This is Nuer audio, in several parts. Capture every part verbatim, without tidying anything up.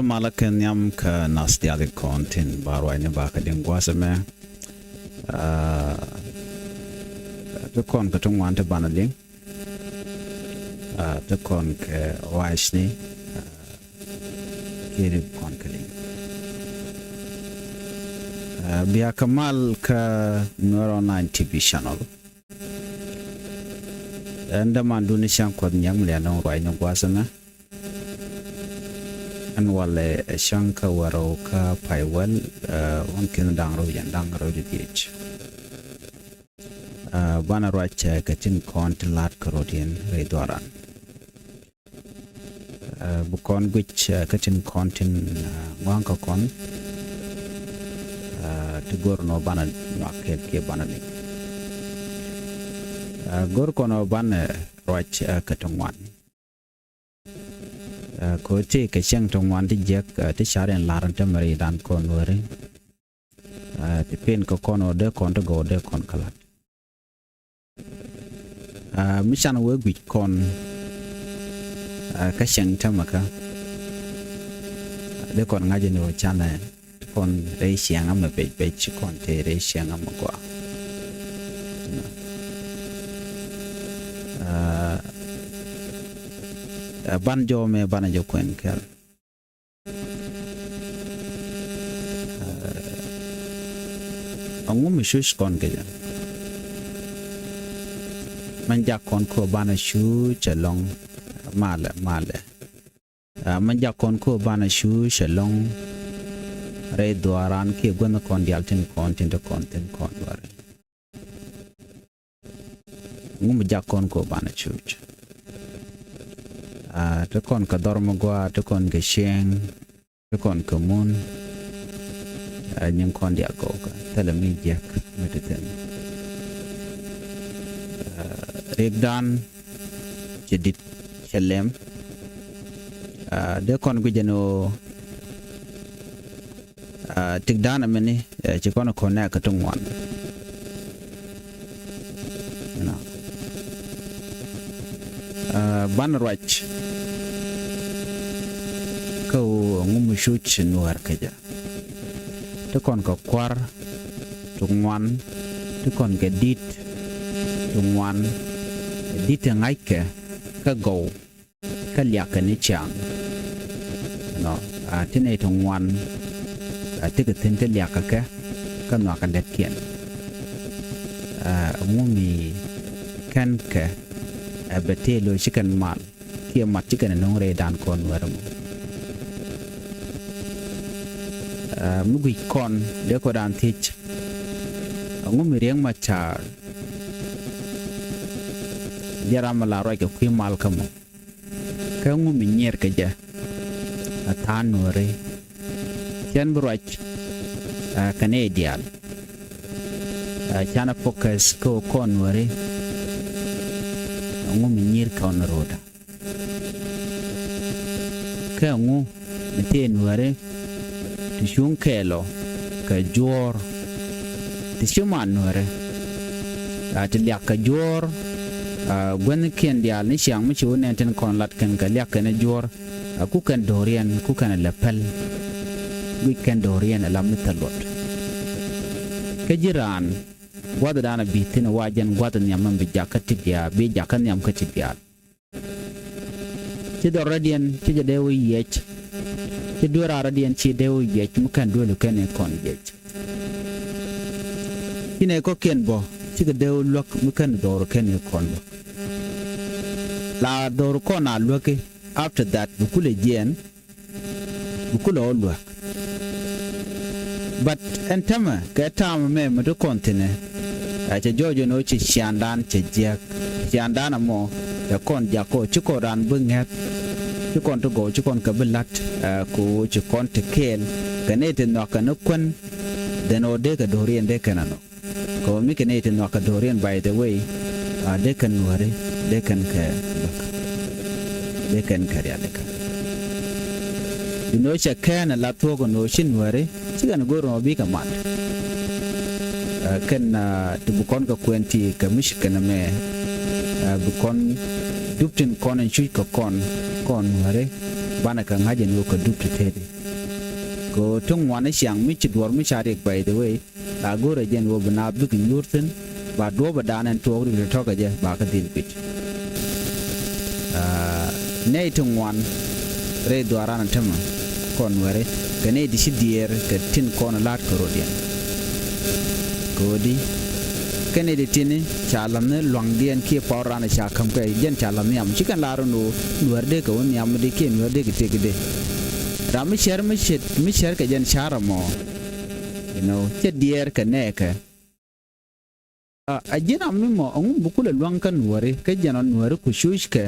Malä kɛ nhiam kä nath diaal tin kɔn tin ba ruacni ba kɛ liŋ gua̱a̱th ɛmɛ. Aa, ti kɔn kɛ ti ŋuan ti banɛ liŋ. Aa, ti kɔn kɛ ruacni, aa, kiɛ ti kɔn kɛ liŋ. Aa, bia kɛ mal kä Nuer Online T V channel. Ɛn dämandun ni cäŋ Kuɔth Nyiɛk mi lian ni ruacni gua̱a̱th ɛmɛ. Ɛn walɛ ɛ cäŋ kä wäl rɛw kä pay wäl, ɛ, wän ki̱n da̱ŋ rɛw yɛn da̱ŋ rɛw di dhiec. Ɛ, banɛ ruac, ɛ, kɛ tin kɔn tin la̱t kä rɔ̱diɛn rɛy dhuaaran. Ɛ, bi kɔn guic, ɛ, kä tin kɔn tin, ɛ, ŋɔ̱a̱ŋ kä kɔn, ɛ, ti go̱r nɔ banɛ nyuak kɛɛl kiɛ banɛ liŋ. Ɛ, go̱r kɔn ɔ banɛ ruac, ɛ, kɛ ti ŋuan. Ɛ, kɛ ɣöö tëë kɛ cäŋ ti ŋuan ti jiäk, ɛ, ti ca̱r in la̱r in te mɛ ri̱i̱dan kɔn wääri. Ɛ, ti pen kɛ kɔn ɣöö dee kɔn ti gɔw dee kɔn kɛ la̱t. Ɛ, mi can wee guic kɔn, ɛ, kä cäŋ tämɛ kä, dee kɔn ŋa̱c in ɣöö canɛ ti kɔn rɛy ciɛŋä mɛ bec bec, ci kɔn te rɛy ciɛŋä mɛ gɔaa. Ɛ, ɛ, ban jɔw mɛ banɛ jɛ kuɛn kɛl. Ɛ, ɛŋu mi cuc kɔn kɛ jɛ? Mɛ jak kɔn kɛ banɛ cuc ɛlɔ̱ŋ. Malɛ, malɛ. Ɛ, mɛ jak kɔn kɛ banɛ cuc ɛlɔ̱ŋ rɛy dhuaaran kiɛ guänh kɔn diaal tin kɔn tin te kɔn tin kɔn duaari. Ŋu mi jak kɔn kɛ banɛ cuc? Ɛ, te kɔn kɛ dhɔr mi gɔaa, te kɔn kɛ cieŋ, te kɔn kɛ mun. Ɛ, nyin kɔn diaal gɔw kä thilɛ mi jiäk mi te thi̱n. Ɛ, riɛkdan cɛ di̱t, cɛ lɛm. Ɛ, dee kɔn guic ɛn ɣöö, ɛ, tikdan ɛmɛni, ɛ, ci kɔn kɔn nɛɛk kɛ ti ŋuan. Ɛnɔ. Ɛ, banɛ ruac kä ɣöö ɛŋu mi cuc Nuäär kɛ jɛ? Ti kɔn kɛ kua̱r ti ŋuan, ti kɔn kɛ di̱t ti ŋuan, di̱t ti ŋa̱ckɛ kä gɔw, kä liakɛ ni ciaŋ. Nɔ, a, ti nɛy ti ŋuan, a, ti kɛ thi̱n ti liakɛ kɛ kä nhɔakɛ lätkiɛn. A, ɛŋu mi kɛn kɛ, a, bɛ tëë lo̱c ci kɛn mal kiɛ mat ci kɛn ɛ no̱o̱ŋ rɛydan kɔn Nuäär mɔ. A, mi guic kɔn dee kɔdan thiec, ɛŋu mi Riek Machar jɛ ram mi la ruac kɛ kui̱ mal kä mɔ? Kä ɛŋu mi nyier kɛ jɛ a tha̱a̱ŋ Nuääri? Cɛn bi ruac, a, kɛ nɛy diaal. A, canɛ focus kä ɣöö kɔn Nuääri, ɛŋu mi nyier kɔn rɔɔdä? Kä ɛŋu mi tëë Nuääri ti cuŋ kɛɛl ɔ kɛ juɔ̱ɔ̱r ti ci man Nuääri, a, ti liak kɛ juɔ̱ɔ̱r, a, guäthnikiɛn diaal ni ciaŋ mi ci wä nɛn tin kɔn lat kɛn kɛ liak kɛn ɛ juɔ̱ɔ̱r, a, ku kɛn do̱riɛn, ku kɛn ɛ lɛ päl, guic kɛn do̱riɛn ɛ la mi thil luɔt. Kä ji̱ raan gua̱thdan a bi̱i̱ thi̱n ɛ wa jɛn gua̱th nhiam mi bi jakä ti diaal, bi jakä nhiam kä ti diaal. Ci dhɔr rɔ̱diɛn ci jɛ dee wä yiɛc. Ci dueer a rɔ̱diɛn ci dee wä yiɛc mi kɛn duel kɛn i̱ kɔn yiɛc. Ci nɛy kɔ̱kiɛn bä cikɛ dee wä luäk mi kɛn dhɔr kɛn i̱ kɔn bä. La dhɔr kɔn a luäki, after that bi kulɛ jiɛɛn, bi kulɛ wä luäk. But ɛn tämɛ kɛ ta̱a̱mɛ mɛ mi ti kɔn thi̱nɛ, ɛ cɛ jɔɔc ɛn ɣöö ci ciaŋdan cɛ jiäk. Ciaŋdan ɛmɔ cɛ kɔn jak kɔ ci kɔn raan bi ŋäth, ci kɔn ti gɔw ci kɔn kɛ bi la̱t, ɛ kɛ ɣöö ci kɔn ti kɛɛl kɛ nɛy ti nhɔakɛ ni kuän. Then ɣöö dee kɛ do̱riɛn dee kɛn ɛ nhɔk. Kɛ ɣöö mi kɛ nɛy ti nhɔakɛ do̱riɛn, by the way, a dee kɛn Nuääri, dee kɛn kɛ bäk, dee kɛn kɛ rialikä. Inɔ cɛ kɛn ɛ la thuɔ̱k inɔ ci Nuääri ci kɛn go̱r inɔ bikɛ mat. Ɛ kɛn, a, ti bi kɔn kɛ kuɛn ti kɛ mi ci kɛn ɛmɛ, a, bi kɔn dup tin kɔn in cuc kɛ kɔn, kɔn Nuääri. banɛ kɛ ŋa̱c ɛn ɣöö kɛ dup ti teti. Kɛ ɣöö ti ŋuan i̱ ciaŋ mi ci duɔ̱ɔ̱r mi ca riɛk, by the way, la go̱rɛ jɛn ɣöö bi naath bikɛ nyuur thi̱n, ba duɔ̱ɔ̱p ɛ da̱a̱n ɛn tuɔɔk riɛk ti tɔ̱kä jɛ ba kä dhil guic. Aa, nɛy ti ŋuan rɛy dhuaaran ɛ tämɛ kɔn Nuɛri, kɛ nɛy ti ci diɛɛr kɛ tin kɔn la̱t kɛ rɔ̱diɛn. Kɛ ɣöö di, kɛ nɛy ti tini ca la̱th ni lua̱ŋdiɛn kiɛ pɔr ran ca ka̱m kɛ jɛn ca la̱th nhiam. Ci kɛn lar ɛn ɣöö Nuɛr dee kɛ wä nhiam mi di kiɛ Nuɛr dee kɛ tëk di. Ram mi cär mi ce̱t, mi cär kɛ jɛn ca̱r ɛmɔ, you know, cɛ diɛɛr kɛ nɛɛkɛ. A, a ji̱n ram mi mɔ, ɛŋu bi kulɛ luäŋ kä Nuääri, kä jɛn ɔ Nuääri ku cuuckɛ,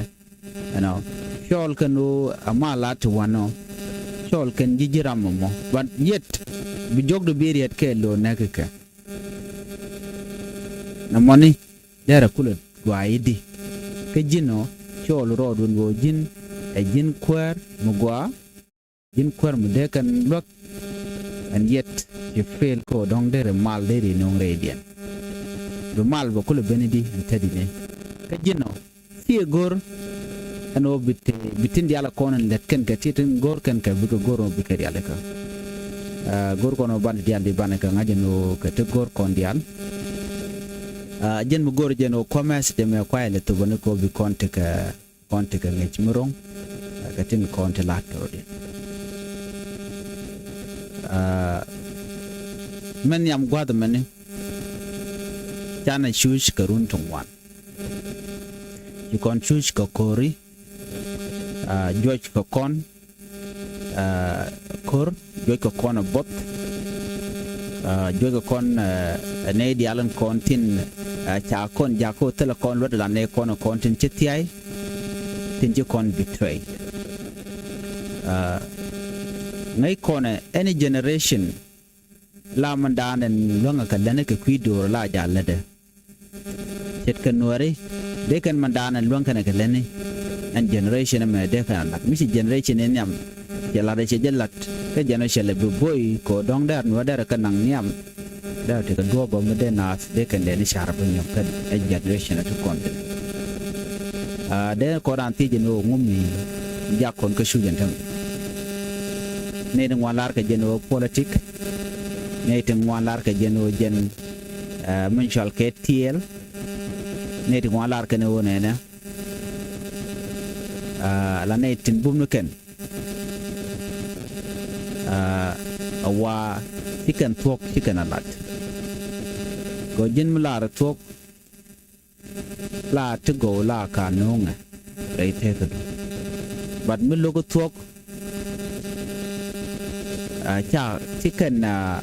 you know, cɔɔl kɛn ɣöö a mal a ti wanɔ, cɔɔl kɛn ji̱ ji̱ ram ɛmɔ. But yet, bi jɔkdu bi riɛt kɛ lo̱o̱ nɛɛkɛ kɛ. Nɛ mɔni, derɛ kulɛ guay i̱di. Kä ji̱n ɔ, cɔɔl rɔɔdun ɣöö ji̱n, ɛ ji̱n kuäär mi gɔaa, ji̱n kuäär mi dee kɛn luäk, and yet ci fail kɛ ɣöö dɔ̱ŋ derɛ mal derɛ nööŋ rɛydiɛn. Bi mal bɛ kulɛ ben i̱di ɛn tätdini. Kä ji̱n ɔ, thiee go̱r ɛn ɣöö bi ti, bi tin diaal ɛ kɔn ɛn lät kɛn kɛ ti tin go̱r kɛn kɛ bikɛ go̱r ɣöö bikɛ diaal ikä. Aa, go̱r kɔn ɣöö banɛ diaal di banɛ kɛ ŋa̱c ɛn ɣöö kɛ ti go̱r kɔn diaal. Aa, jɛn mi go̱r jɛn ɣöö kua̱ mɛs jɛ mɛ kuayɛ lɛ thopani kɛ ɣöö bi kɔn ti kɛ kɔn ti kɛ ŋi̱c mi ro̱ŋ, ɛ, kɛ tin kɔn ti la̱t kɛ rɔ̱diɛn. Aa, mɛn nhiam gua̱th mɛni, canɛ cuuc kɛ run ti ŋuan. Ci kɔn cuuc kɛ ko̱ri, aa, juɔc kɛ kɔn, aa, ko̱r, juɔc kɛ kɔn ɛ buɔth, aa, juɔc kɛ kɔn, aa, ɛ nɛy diaal in kɔn tin, aa, ca kɔn jakä thilɛ kɔn luɔt la nɛy kɔn kɔn tin ci thiay, tin ci kɔn betray. Aa, ŋäc kɔn ɛ any generation la mindan ɛn luäŋɛ kɛ lätni kɛ kui̱ do̱r la ja lätdɛ. Ce̱tkɛ Nuääri, dee kɛn mindan ɛn luäŋ kɛnɛ kɛ lätni. Ɛn generation ɛmɛ dee kɛn a lat. Mi ci generation in nhiam, cɛ lat ɛ cɛ jɛ lat. Kä jɛn ɔ cɛ lɛ bi bo̱o̱y kɛ ɣöö dɔ̱ŋ dɛr Nuäär dɛr kɛ naŋ nhiam. Dee tekɛ duɔ̱ɔ̱p bä mi dee naath dee kɛn dee ni car bä nyɔk kɛn ɛ generation ɛ ti kɔn thin. Aa, dee kɔn raan thiec ɛn ɣöö ŋumi jak kɔn kä cuc ɛn täämɛ. Nɛy ti ŋuan lar kɛ jɛn ɣöö politik. Nɛy ti ŋuan lar kɛ jɛn ɣöö jɛn, aa, min cɔal kɛ tiɛɛl. Nɛy ti ŋuan lar kɛn ɣöö nɛnɛ. Aa, la nɛy tin bum ni kɛn. Aa, a wa ci kɛn thuɔ̱k ci kɛn a lat. Kɛ ɣöö ji̱n mi lar thuɔ̱k la ti gɔw la ka no̱o̱ŋɛ rɛy teekädu. But mi lo̱k thuɔ̱k, aa, ca ci kɛn, aa,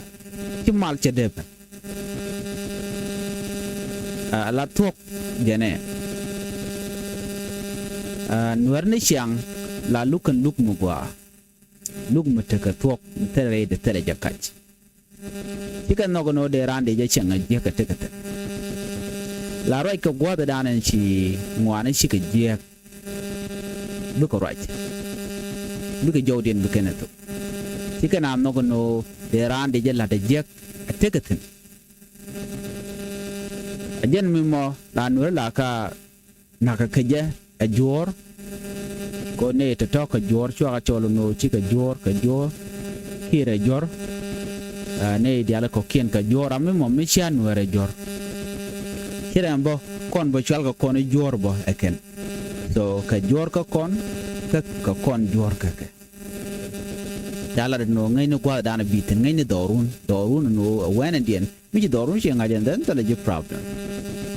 ci mal cɛ dee ben. Aa, la thuɔ̱k jɛnɛ. Aa, Nuäär ni ciaŋ la luk kɛn luk mi gɔaa. Luk mi tekɛ thuɔ̱k mi thilɛ rɛydɛ thilɛ jɛ kac. Cikɛ nhɔk ni ɣöö dee raan dee jɛ cieŋ a jiäk kɛ tekɛ thi̱n. La ruac kɛ gua̱a̱thdan ɛn ci ŋuani cikɛ jiäk. Bikɛ ruac. Bikɛ jɔwdiɛn bi kɛn ɛ thok. Cikɛ na nhɔk ni ɣöö dee raan dee jɛ la̱t a jiäk a tekɛ thi̱n. A jɛn mi mɔ la Nuäär la ka nakä kɛ jɛ ɛ juɔ̱ɔ̱r. Kɛ ɣöö nɛy tɔ̱tɔ̱ kɛ juɔ̱ɔ̱r cuakä cɔl ɛn ɣöö cikɛ juɔ̱ɔ̱r kɛ juɔ̱ɔ̱r. Kiɛ rɛ juɔ̱r. Aa, nɛy diaal kɔ̱kiɛn kɛ juɔ̱ɔ̱r, ram mi mɔ mi cia Nuäär ɛ juɔ̱r. Ci rɛm bä kɔn bä cual kɛ kɔn i̱ juɔ̱ɔ̱r bä ɛ kɛn. So kɛ juɔ̱ɔ̱r kä kɔn, kä kɛ kɔn juɔ̱ɔ̱r kä kɛ. Ca lat ɛn ɣöö ŋäcni gua̱a̱thdan a bi̱i̱ thi̱n, ŋäcni dhɔrun, dhɔrun ɛn ɣöö ɛ wɛnɛdiɛn. Mi ci dhɔrun ciɛ ŋa̱c ɛn dhɛn thilɛ ji̱ problem.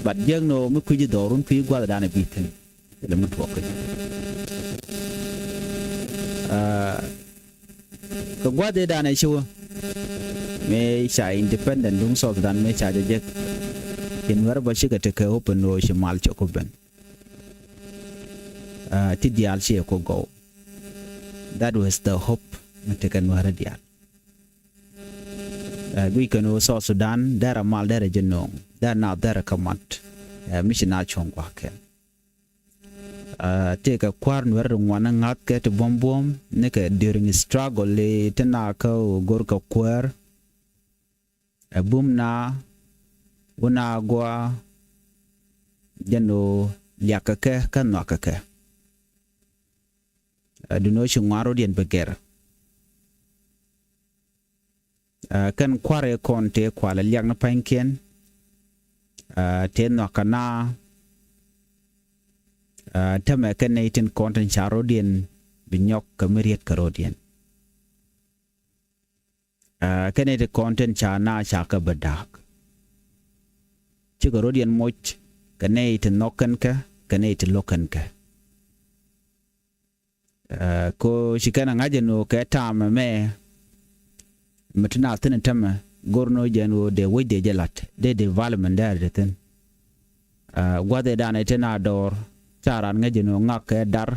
But jiäk ni ɣöö mi kui̱ ji̱ dhɔrun kui̱ gua̱a̱thdan a bi̱i̱ thi̱n. Thilɛ mi tuɔɔk kä ji̱. Aa, kɛ gua̱a̱th ëëdan ɛ ci wä. Mëë ca independent duŋ South Sudan mëë ca jɛ jek. Ci Nuäär bä cikɛ tekɛ hope ɛn ɣöö ci mal cɛ ku ben. Aa, ti diaal ciɛ ku gɔw. That was the hope mi tekɛ Nuäärä diaal. Ɛ, guic kɛn ɣöö South Sudan derɛ mal derɛ ji̱ nööŋ, derɛ naath derɛ kä mat. Ɛ, mi ci naath cuɔ̱ŋ gua̱a̱kɛ. Ɛ, tëëkɛ kua̱r Nuäärä ti ŋuan ŋa̱thkɛ ti buɔ̱m buɔ̱m nikɛ during struggle ti naath kä ɣöö go̱rkɛ kuäär. Ɛ, bum naath wä naath gua̱a̱ jɛn ɣöö liakä kɛ kä nhɔakä kɛ. Ɛ, duŋni ɣöö ci ŋuan rɔ̱diɛn bi gɛr. Ɛ, kɛn kua̱r ëë kɔn tëë kualɛ liak ni pa̱nykiɛn. Ɛ, tëë nhɔakä na. Ɛ, täämɛ kɛn nɛy tin kɔn tin ca rɔ̱diɛn bi nyɔk kɛ mi riet kɛ rɔ̱diɛn. Ɛ, kɛn nɛy ti kɔn tin ca na ca kɛ bi da̱a̱k. Cikɛ rɔ̱diɛn moc kɛ nɛy ti nhɔk kɛn kɛ, kɛ nɛy ti lo̱k kɛn kɛ. Ɛ, ko ci kɛn a ŋa̱c ɛn ɣöö kɛ ta̱a̱mɛ mɛ, mɛ ti na thi̱n täämɛ, go̱r ni ɣöö jɛn ɣöö dee wec dee jɛ la̱t, dee development dee a ri thi̱n. Ɛ, gua̱th ëëdan ɛ ti na dɔɔr, ca raan ŋäc ɛn ɣöö ŋak kɛ dar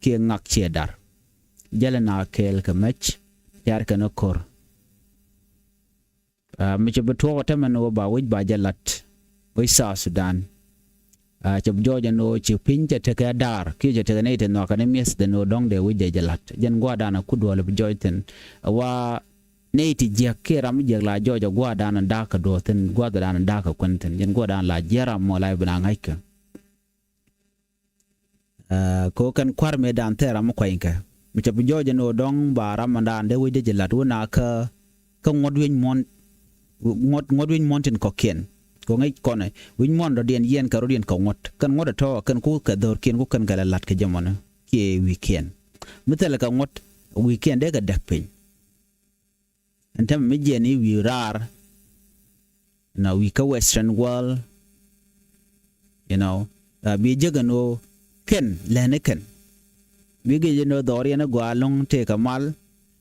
kiɛ ŋak ciɛ dar. Jälɛ na kɛɛl kɛ mɛc, tiaar kɛn ɛ ko̱r. Ɛ, mi cɛ bi tuɔɔk ɛ täämɛ ni ɣöö ba wec ba jɛ la̱t wec South Sudan. Ɛ, cɛ bi jɔɔc ɛn ɣöö ci piny cɛ tekɛ daar kiɛ cɛ tekɛ nɛy ti nhɔakä ni mi̱eth ɛn ɣöö dɔ̱ŋ dee wec dee jɛ la̱t. Jɛn gua̱a̱thdan ɛ ku duɔl bi jɔɔc thi̱n. Ɛ wa nɛy ti jiäk kiɛ ram mi jiäk la jɔɔc ɛ gua̱a̱thdan ɛ da̱a̱k kɛ duɔ̱ɔ̱r thi̱n, gua̱a̱thdan ɛ da̱a̱k kɛ kuɛn thi̱n. Jɛn gua̱a̱thdan la jiäk ram mɔ la bi na ŋa̱ckɛ. Ɛ, ko kɛn kua̱r mëëdan thɛɛr ram mi kuany kɛ. Mi cɛ bi jɔɔc ɛn ɣöö dɔ̱ŋ ba ram ɛndan dee wec dee jɛ la̱t wä na kä, kä ŋuɔ̱t wi̱c muɔ̱n, ŋuɔ̱t, ŋuɔ̱t wi̱c muɔ̱n tin kɔ̱kiɛn. Ko ŋäc kɔnɛ, wi̱c muɔ̱n dɔ̱diɛn yiɛn kɛ rɔ̱diɛn kɛ ŋuɔ̱t. Kɛn ŋuɔ̱t ɛ tɔ̱, kɛn ku kɛ dho̱rkiɛn ku kɛn kɛ lɛ la̱t kɛ jɛ mɔnɛ. Kiɛ wi̱i̱kiɛn. Mi thilɛ kɛ ŋuɔ̱t, wi̱i̱kiɛn dee kɛ däk piny. Ɛn täämɛ mi jiɛn i̱ wi̱i̱ raar. Na wi̱i̱ kä Western world. You know, ɛ, bi jek ɛn ɣöö kɛn, lɛni kɛn. Bi gec ɛn ɣöö dhɔriɛn ɛ gɔaa ɛlɔ̱ŋ tëëkɛ mal.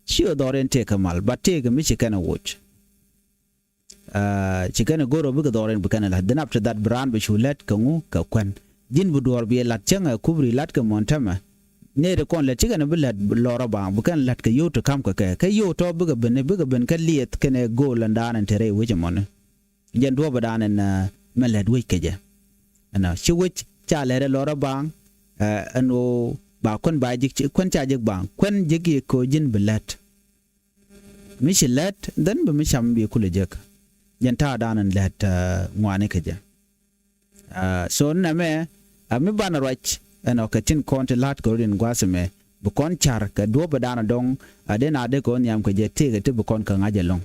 Ci ɣöö dhɔriɛn tëëkɛ mal, but tëëkɛ mi ci kɛn ɛ woc. Ɛ, ci kɛn ɛ go̱r ɣöö bikɛ dhɔriɛn bi kɛn ɛ la̱t. Then after that, bi raan bi cu lät kɛ ŋu, kɛ kuɛn. Ji̱n bi duɔ̱ɔ̱r bi ɛ la̱t cäŋ ɛ kup ri la̱t kɛ muɔ̱n täämɛ. Nɛy ti kɔn lät ci kɛn bi lät lɔrä baŋ, bi kɛn lät kɛ yio̱w ti ka̱m kɛ kɛ. Kä yio̱w tɔ̱ bikɛ ben, bikɛ ben kä liɛth kɛnɛ go̱o̱l ɛndan ɛn te rɛy wec ɛmɔni. Jɛn duɔ̱ɔ̱p ɛndan ɛn, ɛ, mɛ lät wec kɛ jɛ. Ɛnɔ, ci wec ca lät ɛ lɔrä baŋ, ɛ, ɛn ɣöö ba kuän ba jek, kuän ca jek baŋ. Kuän jek yɛ kɛ ɣöö ji̱n bi lät. Mi ci lät, then bi mi cam bi kulɛ jek. Jɛn ta̱a̱dan ɛn lät, ɛ, ŋuani kɛ jɛ. Ɛ, so nɛmɛ, ɛ, mi banɛ ruac, ɛnɔ kɛ tin kɔn ti la̱t kɛ rɔ̱diɛn gua̱a̱th ɛmɛ. Bi kɔn ca̱r kɛ duɔ̱ɔ̱p ɛndan ɛ dɔ̱ŋ, ɛ, dee na dee kɛ ɣöö nhiam kɛ jɛ tëëkɛ ti bi kɔn kɛ ŋa̱c ɛlɔ̱ŋ.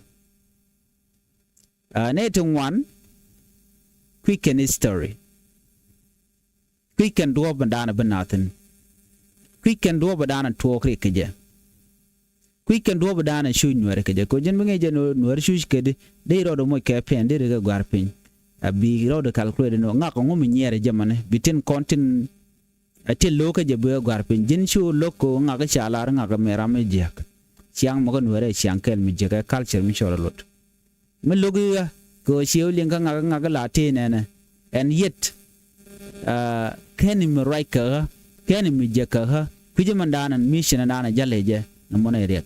Ɛ, nɛy ti ŋuan, kui̱c kɛn history. Kui̱c kɛn duɔ̱ɔ̱p ɛndan ɛ bi na thi̱n. Kui̱c kɛn duɔ̱ɔ̱p ɛndan ɛ tuɔɔk rik kɛ jɛ. Kui̱c kɛn duɔ̱ɔ̱p ɛndan ɛ cuc nuɛɛri kɛ jɛ. Kɛ ɣöö ji̱n bi ŋäc jɛ nuɛɛri cuc kɛ di, dee rɔɔdɛ moc kɛ pɛn, dee ri kɛ gua̱r piny. A bi rɔɔdɛ calculate ni ɣöö ŋak ɛŋu mi nyiɛɛr ɛ jɛ mani, bi tin kɔn tin, ɛ, tin lo̱k kä jɛ bi ɛ gua̱r piny. Ji̱n cu lo̱k kɛ ɣöö ŋak ca lar ŋak mɛ ram mi jiäk. Ciaŋ mɔ kä nuɛɛri ɛ ciaŋ kɛl mi jiäk, ɛ culture mi cɔl ɛ lot. Mi lo̱k i̱ ɣä kɛ ɣöö ciɛ wä liŋ kä ŋak, ŋak la tëë nɛnɛ. Ɛn yet, ɛ, kɛn mi ruac kɛ ɣä, kɛn mi jek kɛ ɣä, kui̱c ɛmɛndan ɛn mission ɛndan ɛ jäl ɛ jɛ, nɔmɔ nɛ riɛk.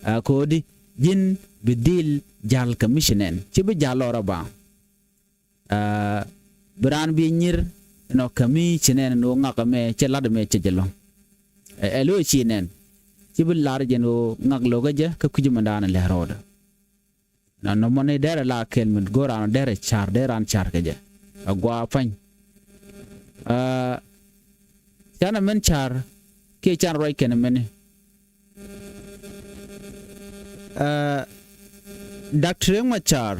Ɛ, kɛ ɣöö di, ji̱n bi dhil ja̱l kɛ mission ɛn, ci bi ja̱l lɔrä baŋ. Ɛ, bi raan bi nyir, ɛnɔ, kɛ mission ɛn, ɛn ɣöö ŋak ɛmɛ cɛ la̱t ɛmɛ cɛ jɛ lɔ̱ŋ. Ɛ, ɛ lo̱c ci nɛn, ci bi lar jɛn ɣöö ŋak lo̱kä jɛ, kä kui̱c ɛmɛndan ɛ lɛ rɔɔdɛ. Na nɔmɔ ni derɛ la kɛl mi go̱o̱r raan derɛ car, derɛ raan car kɛ jɛ. A gɔaa pa̱ny. Aa, canɛ mɛn car kiɛ can ruac kɛn mɛni. Aa, Doctor Riek Machar.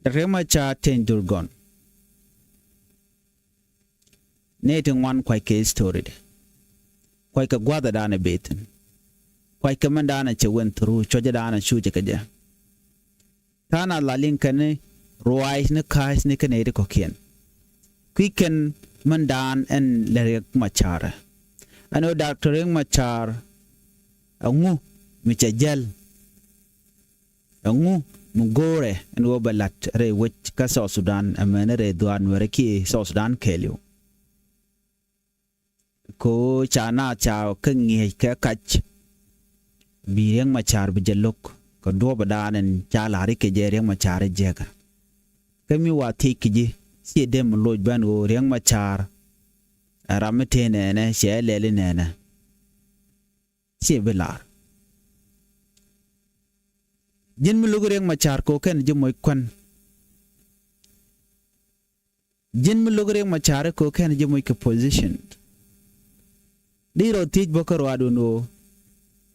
Doctor Riek Machar teny dhurgɔn. Nɛy ti ŋuan kuackɛ history di. Kuackɛ gua̱thɛ da̱a̱n ɛ beth thi̱n. Kuackɛ mɛn da̱a̱n ɛ cɛ went through, cuɔ̱cɛ da̱a̱n ɛ cucɛ kɛ jɛ. Ta̱a̱ na la liŋ kɛn ni ruac ni ka̱a̱c ni kɛ nɛy ti kɔ̱kiɛn. Kui̱ kɛn mɛn da̱a̱n ɛn lɛ Riek Machar. Ɛn ɣöö Doctor Riek Machar ɛŋu mi cɛ jäl. Ɛŋu mi go̱o̱rɛ ɛn ɣöö bɛ la̱t rɛy wec kä South Sudan, ɛmɛni rɛy dhuaar Nuɛrɛ kiɛ South Sudan kɛɛliw. Kɛ ɣöö ca naath ca kä ŋi̱eec kɛ kac. Bi Riek Machar bi jɛ lo̱k kɛ duɔ̱ɔ̱p da̱a̱n ɛn ca la̱r ikɛ jɛ Riek Machar ɛ jiäkä. Kä mi wa thiec kɛ ji̱, ciɛ dee mi loc ben ɣöö Riek Machar ɛ ram mi tëë nɛɛnɛ, cɛ lɛli nɛɛnɛ. Ciɛ bi lar. Ji̱n mi lo̱k Riek Machar kɛ ɣöö kɛn ji̱ moc kuän. Ji̱n mi lo̱k Riek Machar kɛ ɣöö kɛn ji̱ moc kɛ position. Di rɔ thiec bä kä ruaadun ɣöö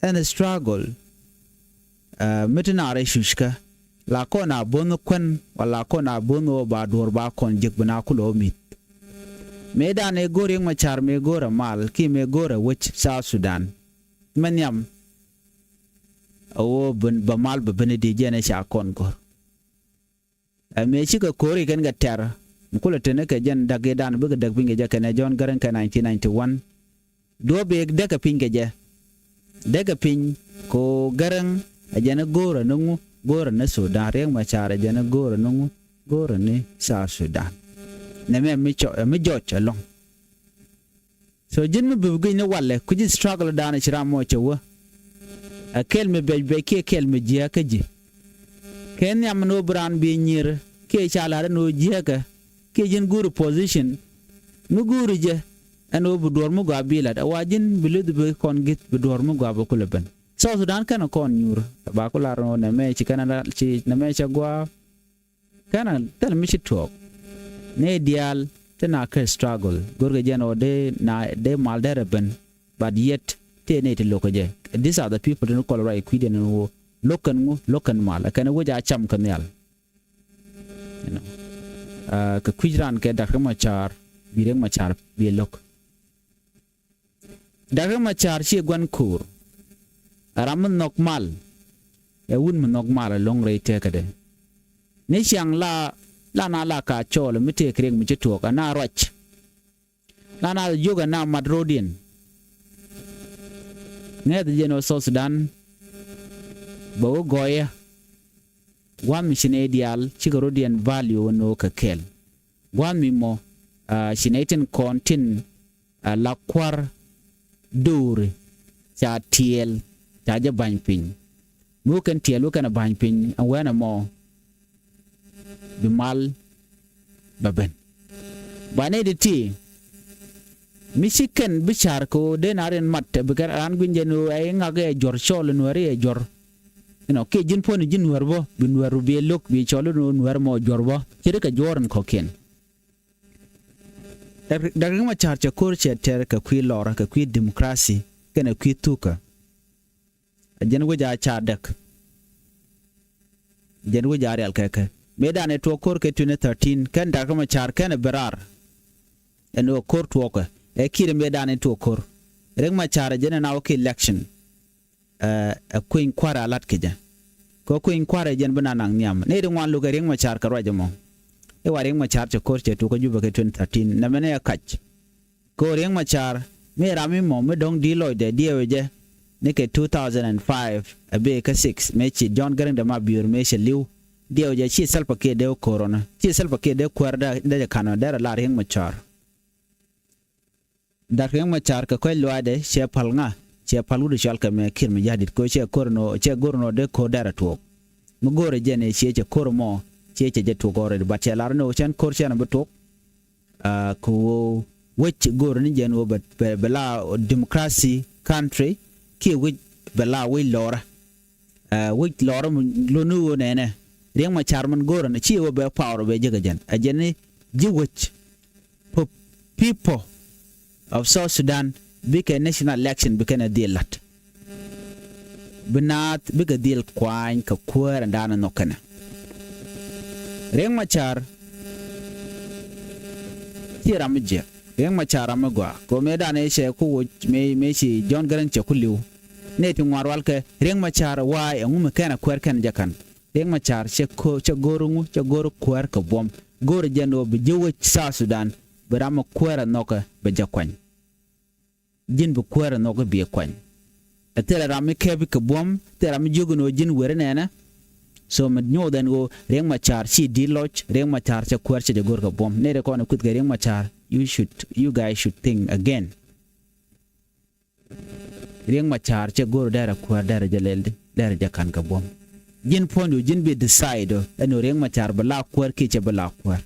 ɛn struggle, ɛ, mi ti na rɛy cuckä la kɔn a bo̱nh kuän wala kɔn a bo̱nh ɣöö ba duɔ̱ɔ̱r ba kɔn jek bi na kulɛ ɣöö mi̱th. Mëë dan ëë go̱o̱r Riek Machar mëë go̱o̱r ɛ mal kiɛ mëë go̱o̱r ɛ wec South Sudan. Mɛ nhiam ɛ ɣöö bä mal bä ben i̱ di jɛn ɛ ca kɔn go̱o̱r. Ɛ mëë cikɛ ko̱ri kɛn kɛ tɛr mi kulɛ teni kɛ jɛn da̱k i̱ dan bikɛ däk piny kɛ jɛ kɛnɛ John Garang kɛ nineteen ninety one. Duɔ̱ɔ̱p i̱ däkɛ piny kɛ jɛ. Däkɛ piny ko Garang ɛ jɛn i̱ go̱o̱rä ni ŋu, go̱o̱rä ni Sudan. Riek Machar ɛ jɛn i̱ go̱o̱rä ni ŋu, go̱o̱rä ni South Sudan. Nɛmɛ mi cɔ, mi jɔc ɛlɔ̱ŋ. So ji̱n mi bi guic ni walɛ ku ji̱ struggle dan ci ram mɔ cɛ wä. Ɛ kɛl mi bɛc bɛc kiɛ kɛl mi jiääk kä ji̱. Kɛ nhiam ni wä bi raan bi nyier kiɛ ca la̱r ɛn wä jiääkä kiɛ ji̱n guuri position mi guuri jɛ ɛn wä bi duɔ̱ɔ̱r mi gɔaa bi la̱t ɛ wa ji̱n bi luth bi kɔn gi̱th bi duɔ̱ɔ̱r mi gɔaa bi kulɛ ben. South Sudan kɛn kɔn nyuur ba ku la̱r ɛn wä nɛmɛ ci kɛn ci nɛmɛ cɛ gɔaa. Kɛnɛ thil mi ci tuɔɔk. Nɛy diaal ti na kɛ struggle go̱rkɛ jɛn ɣöö dee na dee mal derɛ ben. But yet tëë nɛy ti lo̱kä jɛ. These are the people ti ni kɔl ruac kui̱diɛn ni ɣöö lo̱k kɛn ŋu, lo̱k kɛn mal ɛ kɛn wec a cam kä nhial. You know. Aa, kɛ kui̱c ran kɛ Dak Riek Machar bi Riek Machar bi lo̱k. Dak Riek Machar ciɛ gua̱n ko̱o̱r. Ɛ ram mi nhɔk mal. Ɛ wut mi nhɔk mal ɛlɔ̱ŋ rɛy tëkädɛ. Ni ciaŋ la la na la ka cɔɔl mi tëëk riɛk mi ci tuɔɔk ɛ na ruac. La na jiök ɛ na mat ro̱diɛn. Ŋɛth jɛn ɔ South Sudan. Bɛ wä gɔɔyä. Gua̱a̱th mi ci nɛy diaal cikɛ ro̱diɛn value ɛn ɣöö kɛ kɛɛl. Gua̱a̱th mi mɔ, aa, ci nɛy tin kɔn tin, aa, la kua̱r do̱ri ca tiɛɛl ca jɛ ba̱ny piny. Mi wä kɛn tiɛɛl wä kɛn a ba̱ny piny ɛn wɛn ɛmɔ bi mal bɛ ben. Ba nɛy ti ti mi ci kɛn bi ca̱r kɛ ɣöö dee na rin mat bikɛ raan gui̱ny jɛ ni ɣöö ɛ iŋak ɛ juɔ̱r cɔɔl in wääri ɛ juɔ̱r. Inɔ kiɛ ji̱n puɔ̱ni ji̱ nuäär bä bi nuäär bi lo̱k bi cɔl in ɣöö nuäär mɔ juɔ̱r bä ci ri kɛ juɔ̱ɔ̱r in kɔ̱kiɛn. Dak Riek Machar cɛ ko̱r cɛ tɛr kɛ kui̱ lɔrä kɛ kui̱ democracy kɛnɛ kui̱ thukä. Ɛ jɛn wec a ca däk. Jɛn wec a rial kɛ kɛ mëë dan ɛ tuɔɔk ko̱r kɛ twenty thirteen kɛn Dak Riek Machar kɛn ɛ bɛ raar. Ɛn ɣöö ko̱r tuɔɔkɛ ɛ ki̱i̱r mëë dan ɛ tuɔɔk ko̱r. Riek Machar ɛ jɛn ɛ na wä kɛ election. Ɛ kueny kua̱r a lat kɛ jɛ. Kɛ kueny kua̱r ɛ jɛn bi na naŋ nhiam ni ri ŋuan lukɛ Riek Machar kɛ ruac ɛmɔ. I̱ wa Riek Machar cɛ ko̱r cɛ tukä Jubɛ kɛ twenty thirteen nɛmɛ ni ɛ kac. Kɛ ɣöö Riek Machar mi ram mi mɔ mi dɔ̱ŋ di̱i̱t lɔcdɛ diɛɛwɛ jɛ ni kɛ two thousand and five ɛ bee kä six mëë ci John Garang de Mabior mëë cɛ li̱w. Diɛɛwɛ jɛ ci Salva Kiir dee ko̱r ɔnɔ ci Salva Kiir dee kuäär dee jɛ ka̱n ɔ derɛ la Riek Machar. Dak Riek Machar kɛ kɔc luaacdɛ cɛ pal ŋa cɛ pal wut cɔal kɛ mɛ Kiir Mayardit kɛ cɛ ko̱r nɔ cɛ go̱r nɔ dee ko̱r dɛrɛ tuɔɔk. Mi go̱o̱rɛ jɛn ɛ ciɛ cɛ ko̱r mɔ ciɛ cɛ jɛ tuɔɔk already but cɛ lar ni ɣöö cɛn ko̱r cɛn bi tuɔɔk. Aa, kɛ ɣöö wec go̱o̱rɛ ni jɛn ɣöö bɛ bɛ la democracy country kiɛ wec bɛ la wec lɔrä. Aa, wec lɔrä mi loni ɣöö nɛnɛ Riek Machar min go̱o̱rɛ ni ci ɣöö bɛ power bɛ jek ɛ jɛn ɛ jɛn ni ji̱ wec. Pu- people of South Sudan bikɛ national election bikɛ nɛ dhil lat. Bi naath bikɛ dhil kuany kɛ kuäär ɛn daanɛ nhɔk kɛnɛ. Riek Machar ci ram mi jiɛk Riek Machar ram mi gɔaa kɛ ɣöö mëë daanɛ cɛ ku woc mëë mëë ci John Garang cɛ ku li̱w. Nɛ ti ŋuan rual kɛ Riek Machar wa̱a̱ ɛŋu mi kɛn a kuäär kɛn jɛ ka̱n. Riek Machar cɛ ko̱r cɛ go̱r ŋu cɛ go̱r kuäär kɛ buɔ̱m go̱r jɛn ɣöö bi ji̱ wec South Sudan bi ram mi kuäär a nhɔkɛ bɛ jɛ kuany. Ji̱n bi kuäär a nhɔkɛ bi kuany. Ɛ thilɛ ram mi kɛpi kɛ buɔ̱m thilɛ ram mi jiök in ɣöö ji̱n weri nɛnɛ. So mi nyuɔth ɛn ɣöö Riek Machar ci di̱t lɔc Riek Machar cɛ kuäär cɛ jɛ go̱r kɛ buɔ̱m nɛy rɛ kɔn ɛ kui̱th kɛ Riek Machar you should you guys should think again. Riek Machar cɛ go̱r dɛrɛ kuäär dɛrɛ jɛ lɛl di dɛrɛ jɛ ka̱n kɛ buɔ̱m. Ji̱n puɔ̱ndu ji̱n bi decide ɔ ɛn ɣöö Riek Machar bi la kuäär kiɛ cɛ bi la kuäär.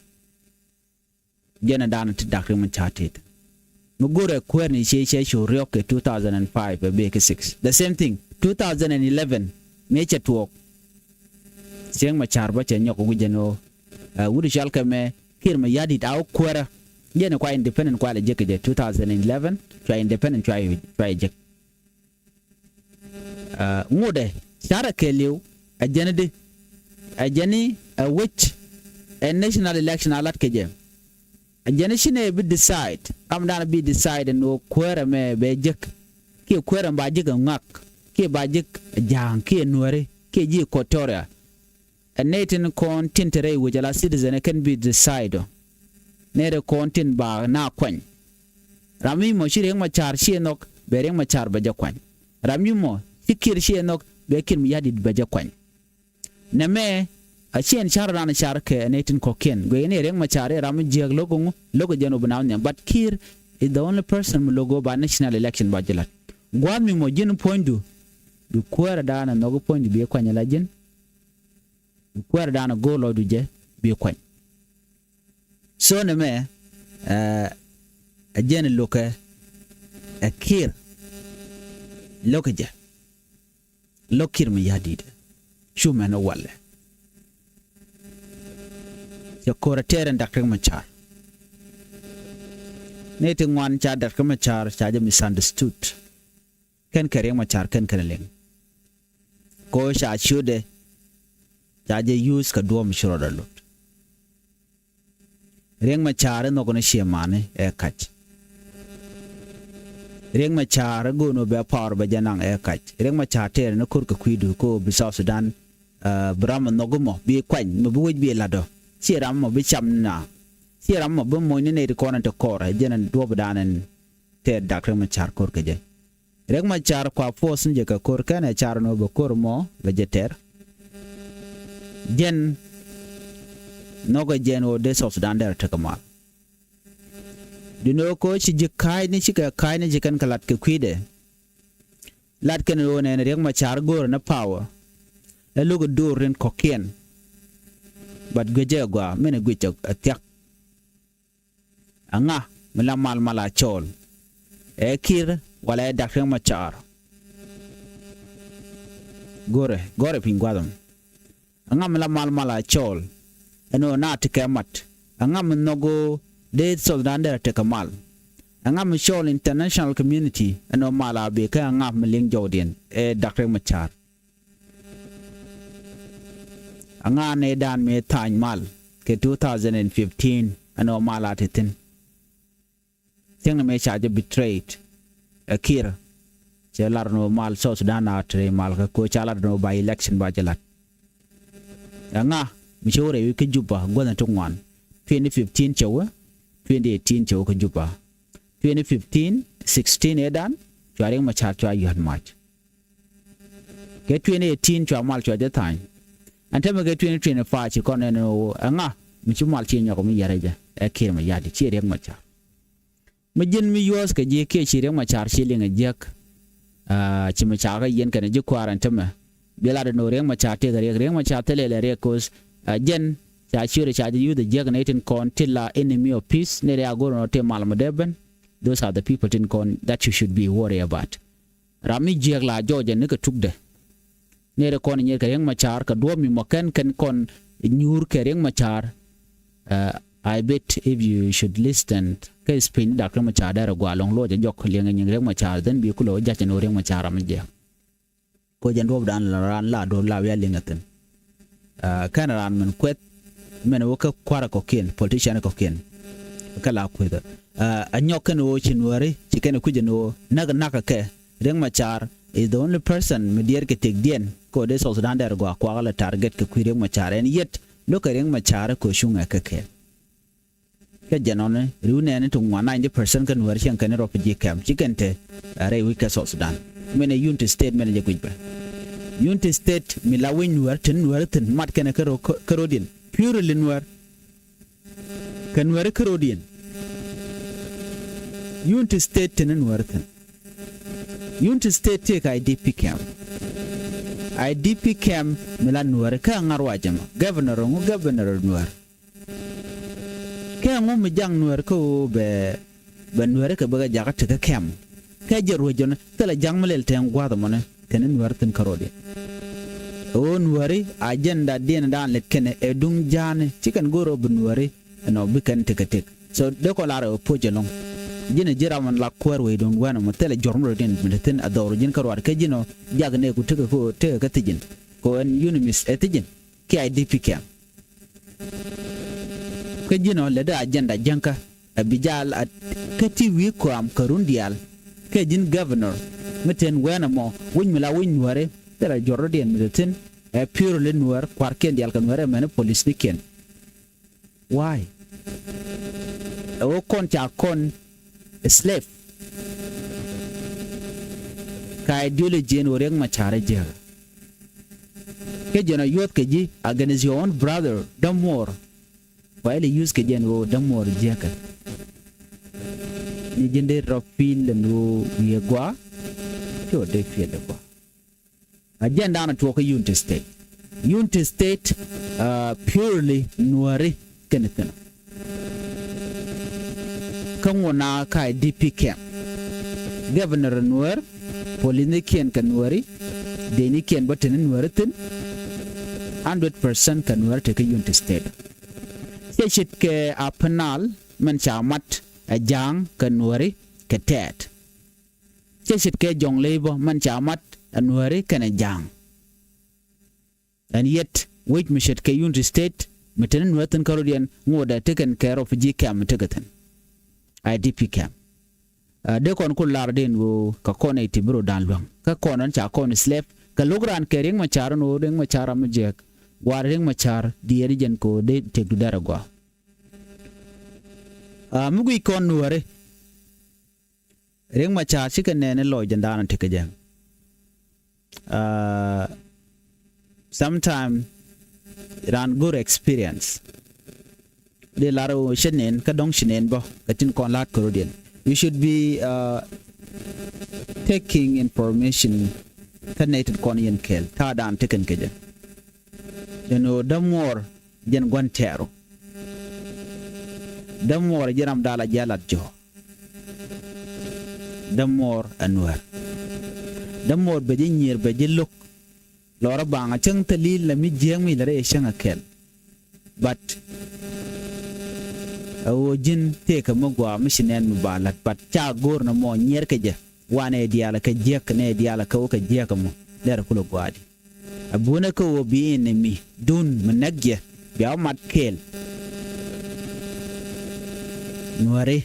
Jɛn ɛ da̱a̱n ti Dak Riek Machar tit. Mi go̱rɛ kuäär ni ciɛ ciɛ cu riɔk kɛ two thousand and five ɛ bee kɛ six the same thing two thousand and eleven mëë cɛ tuɔɔk. Riek Machar bä cɛ nyɔk wi̱c jɛn ɣöö ɛ wut cɔal kɛ mɛ Kiir Mayardit a wä kuäärä. Jɛn kua independent kua lɛ jek kɛ jɛ two thousand eleven, cua independent cua, cua jek. Ŋutdɛ carɛ kɛɛliw ɛ jɛn di, ɛ jɛn ɛ wec ɛ national election a lat kɛ jɛ. Ɛ jɛn ci nɛ bi decide, ram dan bi decide ni wä kuäärɛ mɛ bɛ jek, kiɛ kuäärɛ ba jek ɛ ŋak, kiɛ ba jek ɛ ja̱a̱ŋ kiɛ nuäri kiɛ ji̱ Equatoria. Ɛ nɛy tin kɔn tin te rɛy wec ala citizen ɛ kɛn bi decide ɔ. Nɛy rɛ kɔn tin ba na kuany. Ram mi mɔ ci Riek Machar ci ɛ nhɔk, bɛ Riek Machar bɛ jɛ kuany. Ram mi mɔ ci Kiir ci ɛ nhɔk, bɛ Kiir Mayardit bɛ jɛ kuany. Nɛmɛ a ci ɛn car ran car kɛ ɛ nɛy tin kɔkiɛn. Guic ni Riek Machar ɛ ram mi jiäk lo̱k ŋu, lo̱k jɛn wä bi na nhiam. But Kiir is the only person mi lo̱k wä ba national election ba jɛ lat. Gua̱a̱th mi mɔ ji̱n puɔ̱nydu, bi kuäärɛ dan ɛ nhɔk puɔ̱nydu bi kuany ala ji̱n. Kuäär dan a go̱o̱r lɔcdu jɛ bi kuany. So nɛmɛ ɛ jɛn lo̱kɛ ɛ Kiir, lo̱kɛ jɛ, lo̱k Kiir Mayardit. Cu mɛn ɛ walɛ. Cɛ ko̱r ɛ tɛɛr ɛn Dak Riek Machar. Ni ti ŋuan ca Dak Riek Machar ca jɛ misunderstood. Kɛn kɛ Riek Machar kɛn kɛn liŋ. Ko ca ciötdɛ ca jɛ use kɛ duɔ̱ɔ̱p mi ci rɔɔdɛ lot. Riek Machar in nhɔk ni ciɛ mani ɛ kac. Riek Machar in go̱o̱n wä bɛ power bɛ jɛ naŋ ɛ kac. Riek Machar tɛɛr ni ko̱r kɛ kui̱du ko bi South Sudan, bi ram mi nhɔk mɔ bi kuany mɔ bi wec bi latdɔ. Ciɛ ram mɔ bi cam ni na. Ciɛ ram mɔ bi moc ni nɛy ti kɔn in te kɔr ɛ jɛn in duɔ̱ɔ̱p dan in tɛɛr Dak Riek Machar ko̱r kɛ jɛ. Riek Machar kua force ni jɛ kɛ ko̱r kɛn ɛ car ni wä bɛ ko̱r mɔ bɛ jɛ tɛr. Jɛn nhɔkɛ jɛn wä dee South Sudan dɛr tekɛ mal. Duundɛ wä ko̱ ci ji̱ ka̱a̱cni cikɛ ka̱a̱cni ci kɛn kɛ lat kɛ kui̱dɛ. Lat kɛn wä nɛn Riek Machar go̱o̱rɛ ni power. Ɛ lo̱k ɛ do̱r rin kɔ̱kiɛn. But guic jɛ ɛ gɔaa min ɛ guic ɛ thiak. Aŋa mi la mal mal a cɔɔl? Ɛ Kiir wala ɛ Dak Riek Machar? Go̱rɛ, go̱rɛ piny gua̱dhɔm. Aŋa mi la mal mal a cɔɔl? Ɛn ɣöö na ti kɛ mat. Aŋa mi nhɔk ɣöö dee South Sudan dee tekɛ mal? Aŋa mi cɔɔl international community ɛn ɣöö mal a bee kä aŋa mi liŋ jɔwdiɛn ɛ Dak Riek Machar? Aŋa nɛy dan mëë tha̱a̱ny mal kɛ two thousand and fifteen ɛn ɣöö mal a te thi̱n. Thiäŋni mëë ca jɛ betrayed ɛ Kiir. Cɛ lar ni wä mal South Sudan a te rɛy mal kɛ ko ca lar ni wä ba election ba jɛ lat. Aŋa mi cɛ wä rɛy wi̱c kä Juba gua̱thni ti ŋuan. Twenty fifteen cɛ wä, twenty eighteen cɛ wä kä Juba. Twenty fifteen, sixteen ëëdan cua Riek Machar cua yua̱t mac. Kɛ twenty eighteen cua mal cua jɛ tha̱a̱ny. Ɛn tämɛ kɛ twenty twenty-five ci kɔn ɛn ɣöö ɛŋa mi ci mal ci nyɔk mi yɛrɛ jɛ ɛ Kiir Mayardit, ciɛ Riek Machar. Mi ji̱n mi yuɔ̱ɔ̱th kɛ ji̱ kiɛ ci Riek Machar ci liŋ ɛ jiäk. Ci mi ca kä yɛn kɛnɛ ji̱ kua̱r ɛn tämɛ. Bi lat ɛn ɣöö Riek Machar tëëkɛ Riek, Riek Machar thilɛ lɛ Riek ko̱th. Jɛn ca ciötdɛ ca jɛ yuth ɛ jiäk nɛy tin kɔn ti la enemy of peace, nɛy rɛy a go̱r ɛn ɣöö tëë mal mɔ dee ben. Those are the people tin kɔn that you should be worried about. Ram mi jiäk la jɔɔcɛ ni kɛ tukdɛ. Nɛy rɛ kɔn nyier kɛ Riek Machar kɛ duɔ̱ɔ̱p mi mɔ kɛn kɛn kɔn nyuur kɛ Riek Machar. I bet if you should listen kɛ speech ni Dak Riek Machar dɛr ɛ gɔaa lɔŋ lo̱c ɛ jɔk liɛŋ ɛ nyiŋ Riek Machar then bi kulɛ wä jac ɛn ɣöö Riek Machar ram mi jiäk. Ko jɛn duɔ̱ɔ̱pdan la raan la duɔ̱ɔ̱p la wi̱i̱ a liŋ a thi̱n. Kɛn raan min kueth min wä kä kua̱r kɔ̱kiɛn, politician kɔ̱kiɛn. Kä la kueth a nyɔk kɛn wä ci Nuääri ci kɛn kui̱c ɛn wä näk näk kɛ Riek Machar is the only person mi diɛɛr kɛ tëkdiɛn. Ko dee South Sudan dɛr gɔaa kuak la target kɛ kui̱ Riek Machar ɛn yet lo̱k kɛ Riek Machar ko cuŋɛ kɛ kɛ. Kɛ jɛn ɔni riw nɛɛni ti ŋuan ninety percent kä Nuäär cieŋ kɛn refugee camp ci kɛn te rɛy wi̱c kɛ South Sudan. Min ɛ Unity State min ɛ jɛ guic bɛ. Unity State mi la wi̱c Nuäär tin Nuäär thi̱n mat kɛn kä rodiɛn purely Nuäär. Kɛ Nuäär kä rodiɛn. Unity State tin Nuäär thi̱n. Unity State tëëkɛ IDP camp. IDP camp mi la Nuäär kä ŋa̱r wa jɛ ma governor ŋu governor Nuäär. Kɛ ŋu mi jaŋ Nuäär kä ɣöö bɛ bɛ Nuääri kɛ bɛ kɛ jakä tekä kɛm. Kɛ jɛ ruec jɔni thilɛ ja̱ŋ mi lɛl tɛŋ gua̱a̱th ɛmɔni tɛn Nuääri thi̱n kärɔɔdiɛn. Ɛ ɣöö Nuääri agenda diɛn dan lɛt kɛnɛ ɛ duŋ ja̱a̱ni ci kɛn go̱o̱r ɔ bi Nuääri ɛnɔ bi kɛn tekɛ tek. So dee kɔn lar ɛ puɔ̱c ɛlɔ̱ŋ. Ji̱n ɛ ji̱ ram ɛn la kuäär wecdun wɛn ɛmɔ thilɛ jɔr mi rɔ diɛn mi te thi̱n a dhɔr ji̱n kä ruaar kä ji̱n ɔ jak nɛ ku tekɛ kä tekɛ kä thi̱ji̱n. Kɛ ɣän UNMISS ɛ thi̱ji̱n kiɛ IDP camp. Kä ji̱n ɔ lätdä agenda jäŋkä a bi jal a kä ti wi̱i̱ kɔam kɛ run diaal. Kɛ ji̱n governor mi te wɛn ɛmɔ wi̱c mi la wi̱c nuääri thilɛ jɔr rɔ diɛn mi te thi̱n. Ɛ purely nuäär kua̱rkiɛn diaal kɛ nuäär ɛmɛn policenikiɛn. Why? Ɛ ɣöö kɔn ca kɔn slave. Ka ideology ɛn ɣöö Riek Machar ɛ jiäk. Kä jɛn ɔ yuɔth kɛ ji̱ against your own brother Dämuɔɔr. Why lɛ use kɛ jɛn ɣöö Dämuɔɔr jiäkä? Ni ji̱n dee rɔ feel ɛn ɣöö wi̱i̱ ɛ gɔaa. Ti ɣöö dee feel ɛ gɔaa. Agenda ɛn tuɔɔk kä Unity State. Unity State, uh, purely nuääri kɛnɛ thi̱n. Kä ŋuɔ̱t na ka IDP camp. Governor nuäär, policenikiɛn kɛ nuääri, denikiɛn bä te ni nuääri thi̱n. Hundred percent kɛ nuääri te kä Unity State. Cɛ ce̱tkɛ Upper Nile mɛn ca mat ɛ ja̱a̱ŋ kɛ nuääri kɛ tɛɛt. Cɛ ce̱tkɛ Jɔŋlei bä mɛn ca mat ɛ nuääri kɛnɛ ja̱a̱ŋ. And yet wec mi ce̱tkɛ Unity State mi te ni nuäär thi̱n kä rɔ̱diɛn ŋotdɛ tekɛn kɛ refugee camp mi tekɛ thi̱n. IDP camp. Ɛ dee kɔn ku lar den ɣöö kɛ kɔn ɛ ti bi rɔ̱dan luäŋ kä kɔn ɛn ca kɔn slave kɛ lo̱k raan kɛ Riek Machar ɛn ɣöö Riek Machar ram mi jiäk. War Riek Machar diɛɛri jɛn kɛ ɣöö dee tëkdu dɛr ɛ gɔaa. Ɛ mi guic kɔn nuääri. Riek Machar cikɛ nɛɛni lɔcdɛ da̱a̱n ti kɛ jɛ. Ɛ sometime raan go̱r experience. Di lar ɣöö cɛ nɛn kä dɔ̱ŋ ci nɛn bä kɛ tin kɔn la̱t kɛ rɔ̱diɛn. You should be, uh, taking information kä nɛy tin kɔn yɛn kɛɛl ta̱a̱ da̱a̱n ti kɛn kɛ jɛ. Jɛn ɣöö Dämuɔɔr jɛn gua̱n tɛɛru. Dämuɔɔr ji̱ ram da̱a̱l a ji̱ a lat jɔ̱ɔ̱k. Dämuɔɔr ɛ nuäär. Dämuɔɔr bɛ ji̱ nyier bɛ ji̱ lo̱k. Lɔrä baŋ a cäŋ thäli̱l la mi jiääk mi la rɛy cäŋ a kɛl. But ɛ ɣöö ji̱n tëëkä mi gɔaa mi ci nɛn mi ba la̱t but ca go̱o̱r nɔmɔ nyiɛrkɛ jɛ. Wanɛ diaal kɛ jiäk nɛ diaal kɛ wä kɛ jiäk ɛmɔ derɛ kulɛ gɔaa di. A buɔ̱nɛ kä ɣöö bi enemy dun mi näk jɛ bia wä mat kɛɛl. Nuääri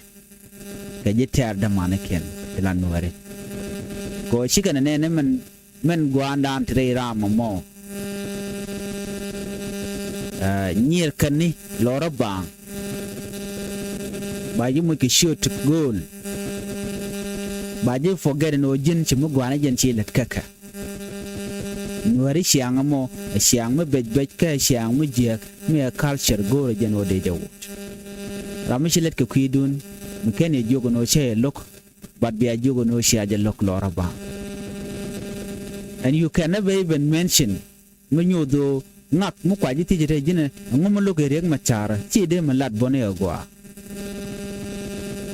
kɛ ji̱ tɛ̈r dämanikiɛn ti la nuääri. Kɛ ɣöö cikɛ nɛ nɛɛni min min gua̱a̱ndan ti rɛy ram ɛmɔ. Ɛ nyier käni lɔrä baaŋ. Ba ji̱ muc kɛ ciöt ti gööl. Ba ji̱ forget ni ɣöö ji̱n ci mi gua̱a̱n jɛn ci lät käkɛ. Nuääri ciaŋ ɛmɔ ɛ ciaŋ mi bec bec kä ɛ ciaŋ mi jiääk mi ɛ culture go̱o̱rä jɛn ɣöö dee jɛ wut. Ram mi ci lät kɛ kui̱dun mi ken yɛ jiök ɛn ɣöö cä yɛ lo̱k. But bia jiök ɛn ɣöö cia jɛ lo̱k lɔrä baaŋ. And you can never even mention mi nyoth ɣöö ŋak mi kua ji̱ thiec ɛ te ji̱n ɛ ɛŋu mi lo̱k ɛ Riek Machar ci dee mi lat buɔ̱n i̱ ɛ gɔaa.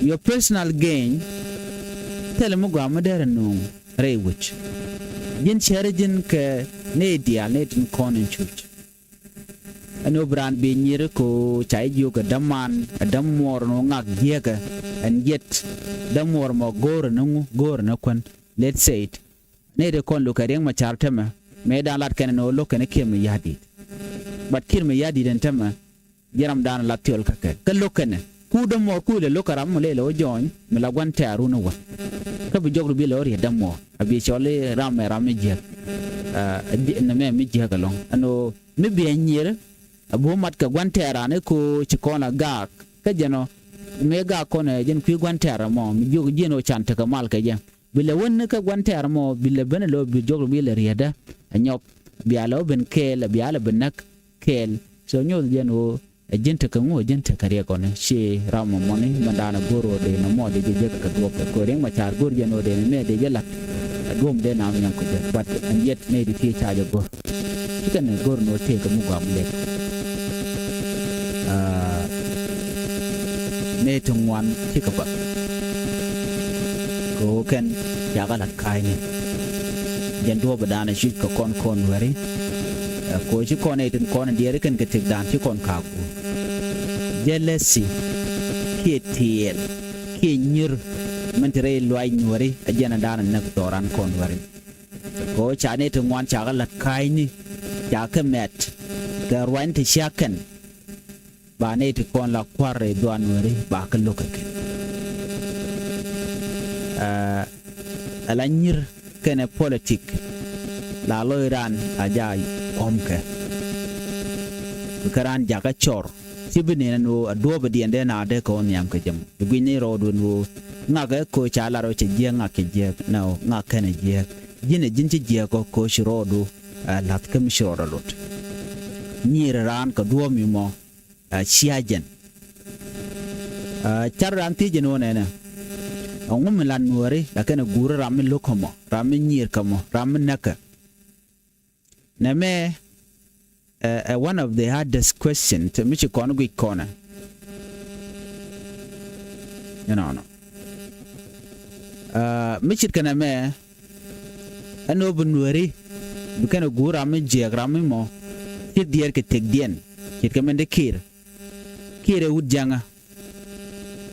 Your personal gain thilɛ mi gɔaa mi derɛ nuŋ rɛy wi̱c. Ji̱n cäri ji̱n kɛ nɛy diaal nɛy tin kɔn in cuc. Ɛn ɣöö bi raan bi nyier kä ca jiök ɛ däman ɛ dämuɔɔr ɛn ɣöö ŋak jiäkä. And yet dämuɔɔr mɔ go̱o̱rä ni ŋu go̱o̱rä ni kuän. Let's say it. Nɛy ti kɔn lo̱k kɛ Riek Machar tämɛ mëë dan lat kɛn ɛn ɣöö lo̱k kɛn ɛ Kiir Mayardit. But Kiir Mayardit ɛn tämɛ ji̱ ramdan la thiɔl kä kɛ kä lo̱k kɛnɛ ku dämuɔɔr ku ilɛ lo̱k kɛ ram mi lɛ ilɛ wä jɔɔny mi la gua̱n tɛ̈run i̱ wä. Kä bi jɔk ri bi lɛ wä riet dämuɔɔr a bi cɔl i̱ ram mɛ ram mi jiäk. Nɛ mɛ mi jiäk ɛlɔ̱ŋ ɛn ɣöö mi biɛ nyier. A bi wä mat kɛ gua̱n tɛ̈ran i̱ ko̱ ci kɔn a gaak kä jɛn ɔ mëë gaak kɔn ɛ jɛn kui̱ gua̱n tɛ̈r ɛmɔ mi jiök ji̱n ɣöö can tekɛ mal kɛ jɛ. Bi lɛ wän ni kä gua̱n tɛ̈r mɔ bi lɛ ben ɛ lo̱ bi jɔk bi lɛ rietdä. Ɛ nyɔk bia lɛ wä ben kɛɛl ɛ bia lɛ ben näk kɛɛl. So nyoth jɛn ɣöö ɛ ji̱n tekɛ ŋu ɛ ji̱n tekɛ riɛk ɔni ci ram mɔ mɔni mɛn da̱a̱n ɛ go̱r ɣöö dee nɔmɔ dee jɛ jek kɛ duɔ̱p ɛ ko̱ Riek Machar go̱r jɛn ɣöö dee ni mɛ dee jɛ la̱t. Ɛ duɔ̱m dee nam nyɔk kɛ jɛ but ɛn yɛt nɛy di ti ca jɛ go̱r. Ci kɛn ɛ go̱r ni ɣöö tëëk kɛ mi guam lek. Aa, mëë ti ŋuan cikɛ bä. Kɛ ɣöö kɛn cakɛ la̱t ka̱a̱cni. Jɛn duɔ̱ɔ̱p ɛ da̱a̱n ɛ cuc kɛ kɔn kɔn wääri. Ɛ kɛ ɣöö ci kɔn ɛ tin kɔn ɛ diɛɛri kɛn kɛ tëkdan ci kɔn ka̱a̱k guur. Jealousy kiɛ tiɛɛl kiɛ nyir min te rɛy luaac Nuääri, ɛ jɛn ɛ da̱a̱n ɛ näk dhɔran kɔn Nuääri. Kɛ ɣöö ca nɛy ti ŋuan ca kɛ la̱t ka̱a̱cni, ca kɛ mɛt kɛ ruany ti cia kɛn, ba nɛy ti kɔn la kua̱r rɛy dhuaar Nuääri ba kɛ lo̱k kɛ kɛn. Ɛ, ɛ la nyir kɛnɛ politik la loc raan a ja kɔ̱mkɛ. Bi kä raan jakä cɔr ci bi nɛn ɛn ɣöö a duɔ̱ɔ̱p ɛ diɛn dee na dee kɛ ɣöö nhiam kɛ jɛ mɔ. Bi guic ni rɔɔdu ɛn ɣöö ŋakɛ ko̱ ca lar ɣöö cɛ jiääk, ŋak cɛ jiääk, nɛ ɣöö ŋak kɛnɛ jiääk. Ji̱n ɛ ji̱n ci jiääk ɔ ko̱ ci rɔɔdu, ɛ, la̱th kä mi ci rɔɔdɛ lot. Nyiir raan kɛ duɔ̱ɔ̱p mi mɔ, ɛ, cia jɛn. Ɛ, car raan thiec jɛn ɣöö nɛnɛ, ɛŋu mi la Nuääri la kɛnɛ guuri ram mi lo̱k kä mɔ, ram mi nyiir kä mɔ, ram mi näk kä? Nɛmɛ, ɛ, ɛ one of the hardest questions mi ci kɔn guic kɔnɛ. Inɔnɔ. Ɛ, mi ce̱tkɛ nɛmɛ, ɛn ɣöö bi Nuääri bi kɛnɛ guur ram mi jiääk, ram mi mɔ ci diɛɛr kɛ tëkdiɛn, ce̱tkɛ min dee Kiir. Kiir ɛ wut Ja̱ŋä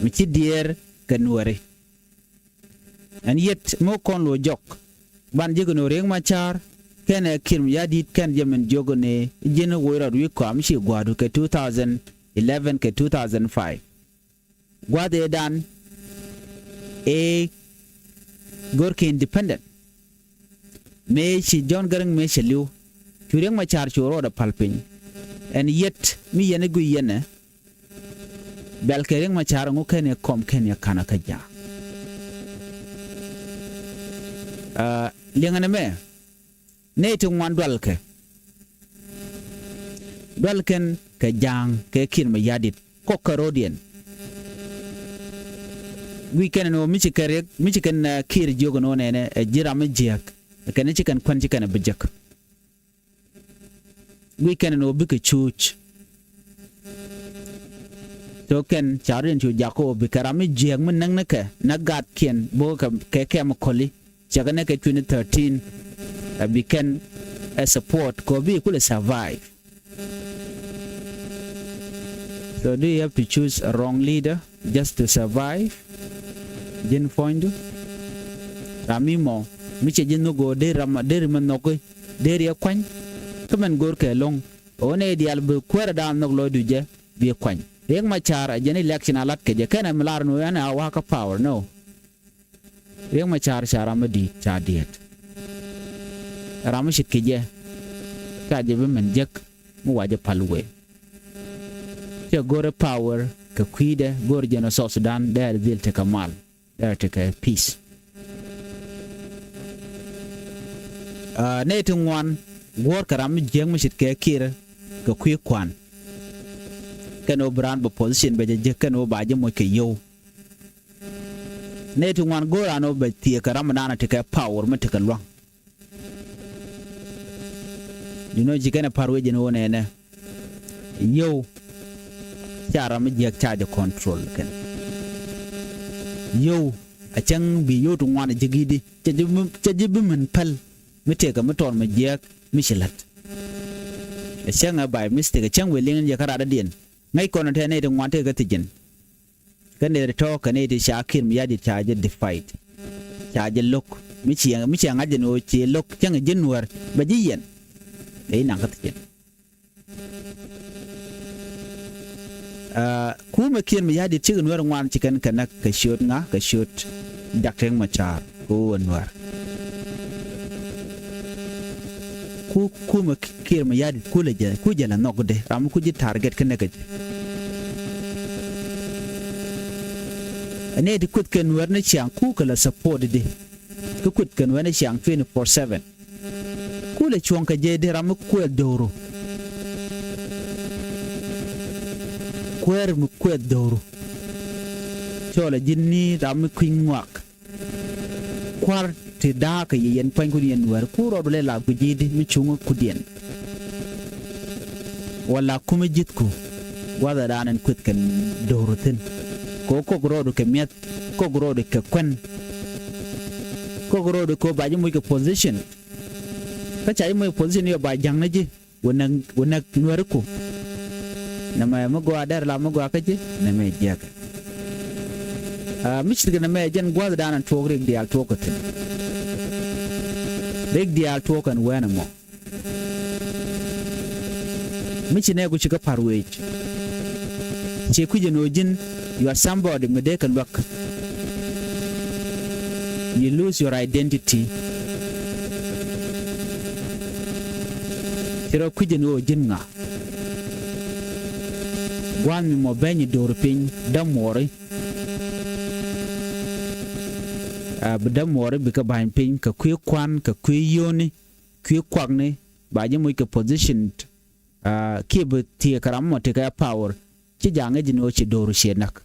mi ci diɛɛr kɛ Nuääri. Ɛn yet mi wä kɔn lo̱c jɔk, ban ji̱ kɛ ni Riek Machar kɛnɛ Kiir Mayardit, kɛn jɛ min jiök ni ji̱n woc rɔɔd wi̱i̱ kɔam ci gua̱a̱du kɛ two thousand eleven kɛ two thousand five. Gua̱a̱th ëëdan ëë görkɛ independent. Mëë ci John Garang mëë cɛ li̱w, cu Riek Machar cu rɔɔdɛ päl piny. Ɛn yet mi yɛn i̱ guiy yɛnɛ, bɛl kɛ Riek Machar ŋu kɛn yɛ kɔm kɛn yɛ ka̱n kä ja̱a̱ŋ. Aa, liɛŋɛ nɛmɛ, nɛy ti ŋuan dualkɛ, dualkɛn kɛ ja̱a̱ŋ kɛ Kiir Mayardit kɔk kɛ ro̱diɛn. Guic kɛn ɛn ɣöö mi ci kɛn Riek, mi ci kɛn, aa, Kiir jiök ɛn ɣöö nɛnɛ ɛ ji̱ ram mi jiääk, kɛn ci kɛn kuän ci kɛn ɛ bi jek. Guic kɛn ɛn ɣöö bikɛ cuuc. Thok kɛn ca rɔ̱diɛn cu jak ɣöö bikɛ ram mi jiääk mi näk ni kɛ, näk gaatkiɛn, bikɛ kɛ, kɛ kɛm kɔli, cɛ kɛ näk kɛ twenty thirteen, ɛ bi kɛn ɛ support kɛ ɣöö bi kulɛ survive. So do you have to choose a wrong leader just to survive? Ji̱n puɔ̱nydu. Ram mi mɔ mi cɛ ji̱ nhök ɣöö deri ram, deri mi nhɔki, deri ɛ kuany. Kä mɛn görkɛ ɛlɔ̱ŋ ɣöö nɛy diaal bi kuäärä da̱a̱n nhɔk lɔcdu jɛ bi ɛ kuany. Riek Machar ɛ jɛn election a la̱t kɛ jɛ, kɛnɛ mi lar ni ɣöö ɛn a wa̱a̱ kä power, no. Riek Machar ca ram mi di̱i̱t, ca diɛɛt. Ram mi ci ki̱cɛ, ca jɛ bi min jek mi wa jɛ päl wee. Cɛ go̱rɛ power kɛ kui̱dɛ, go̱rɛ jɛn ɛ South Sudan dee dhil tekɛ mal, dee tekɛ peace. Aa, nɛy ti ŋuan guɔ̱ɔ̱rkɛ ram mi jiäk mi ce̱tkɛ Kiir kɛ kui̱ kua̱n. Kɛn ɣöö bi raan bɛ position bɛ jɛ jek, kɛn ɣöö ba jɛ moc kɛ yio̱w. Nɛy ti ŋuan go̱o̱r an ɣöö bɛ thiëëk kɛ ram mi naan a tekɛ power mi tekɛ lua̱ŋ. You know, ci kɛn ɛ pa̱r wec ɛn ɣöö nɛnɛ, yio̱w ca ram mi jiääk ca jɛ control kɛn. Yio̱w a cäŋ bi yio̱w ti ŋuan a ji̱ gi̱i̱di, cɛ ji̱ bi, cɛ ji̱ bi min päl mi tëëkɛ mi tɔɔr mi jiääk mi ci la̱t. A cäŋ ɛ by mistake, a cäŋ wëë liŋ in jɛ kä radädiɛn. Ŋäc kɔn tɛn nɛy ti ŋuan tëëkɛ thi̱c ji̱n. Kä nɛy ti tɔ̱ kɛ nɛy ti ca Kiir Mayardit ca jɛ defeat, ca jɛ lo̱k. Mi ciɛ, mi ciɛ ŋa̱c jɛ ni ɣöö ci lo̱k cäŋ ji̱ Nuäär bɛ ji̱ yɛn. Ɛ inaŋ kä thi̱c ji̱n. Aa, kumɛ Kiir Mayardit cikɛ Nuäär ŋuan ci kɛn kɛ näk kɛ ciöt ŋa, kɛ ciöt Doctor Riek Machar kɛ ɣöö ɛ Nuäär. Ku, kumɛ Kiir Mayardit kulɛ jɛ, ku jɛ la nhɔkdɛ, ram mi ku ji̱ target kä näk kɛ jɛ. Ɛ nɛy ti kueth kɛ Nuäär ni ciaŋ ku kɛ la support di. Kä kueth kɛn wɛn ɛ ciaŋ twenty four seven. Kulɛ cuɔ̱ŋ kɛ jɛ di ram mi kuɛth do̱ru. Kuäär mi kuɛth do̱ru. Cɔl ɛ ji̱n ni ram mi kui̱ny ŋuak. Kua̱r ti da̱a̱k kɛ yɛ yɛn pua̱nykun yɛn Nuäär ku rɔɔdu lɛ la gui̱c ji̱ di mi cuŋä kudiɛn. Wala kumɛ ji̱thku. Gua̱thɛ da̱a̱n ɛn kueth kɛn do̱ru thi̱n. Kɛ ɣöö kok rɔɔdu kɛ mi̱eth. Kok rɔɔdu kɛ kuän. Kok rɔɔdu kɛ ɣöö ba ji̱ moc kɛ position. Kä ca ji̱ moc kɛ position yɔ ba ja̱ŋ ni ji̱. Wä näk, wä näk Nuääriku. Nɛmɛ mi gɔaa dɛr la mi gɔaa kä ji̱. Nɛmɛ jiäkɛ. Ah, mi ce̱tkɛ nɛmɛ jɛn gua̱thdan ɛn tuɔɔk rik diaal tuɔɔk kɛ thi̱n. Rik diaal tuɔɔk kɛn wɛn ɛmɔ. Mi ci nɛɛku ci kä pa̱r wec. Ciɛ kui̱c ɛn ɣöö ji̱n, you are somebody mi dee kɛ luäk. You lose your identity. Ci rɔ kui̱c ɛn ɣöö ji̱n ŋa. Gua̱a̱th mi mɔ beny i̱ do̱r piny dämuɔɔri. Ah, bi dämuɔɔri bikɛ ba̱ny piny kɛ kui̱ kua̱n, kɛ kui̱ yio̱o̱ni, kui̱ kuakni, ba ji̱ moc kɛ position. Ah, kiɛ bi thiëëk kɛ ram mɔ tekɛ power. Ci ja̱ ŋäc ni ɣöö ci do̱r ciɛ näk.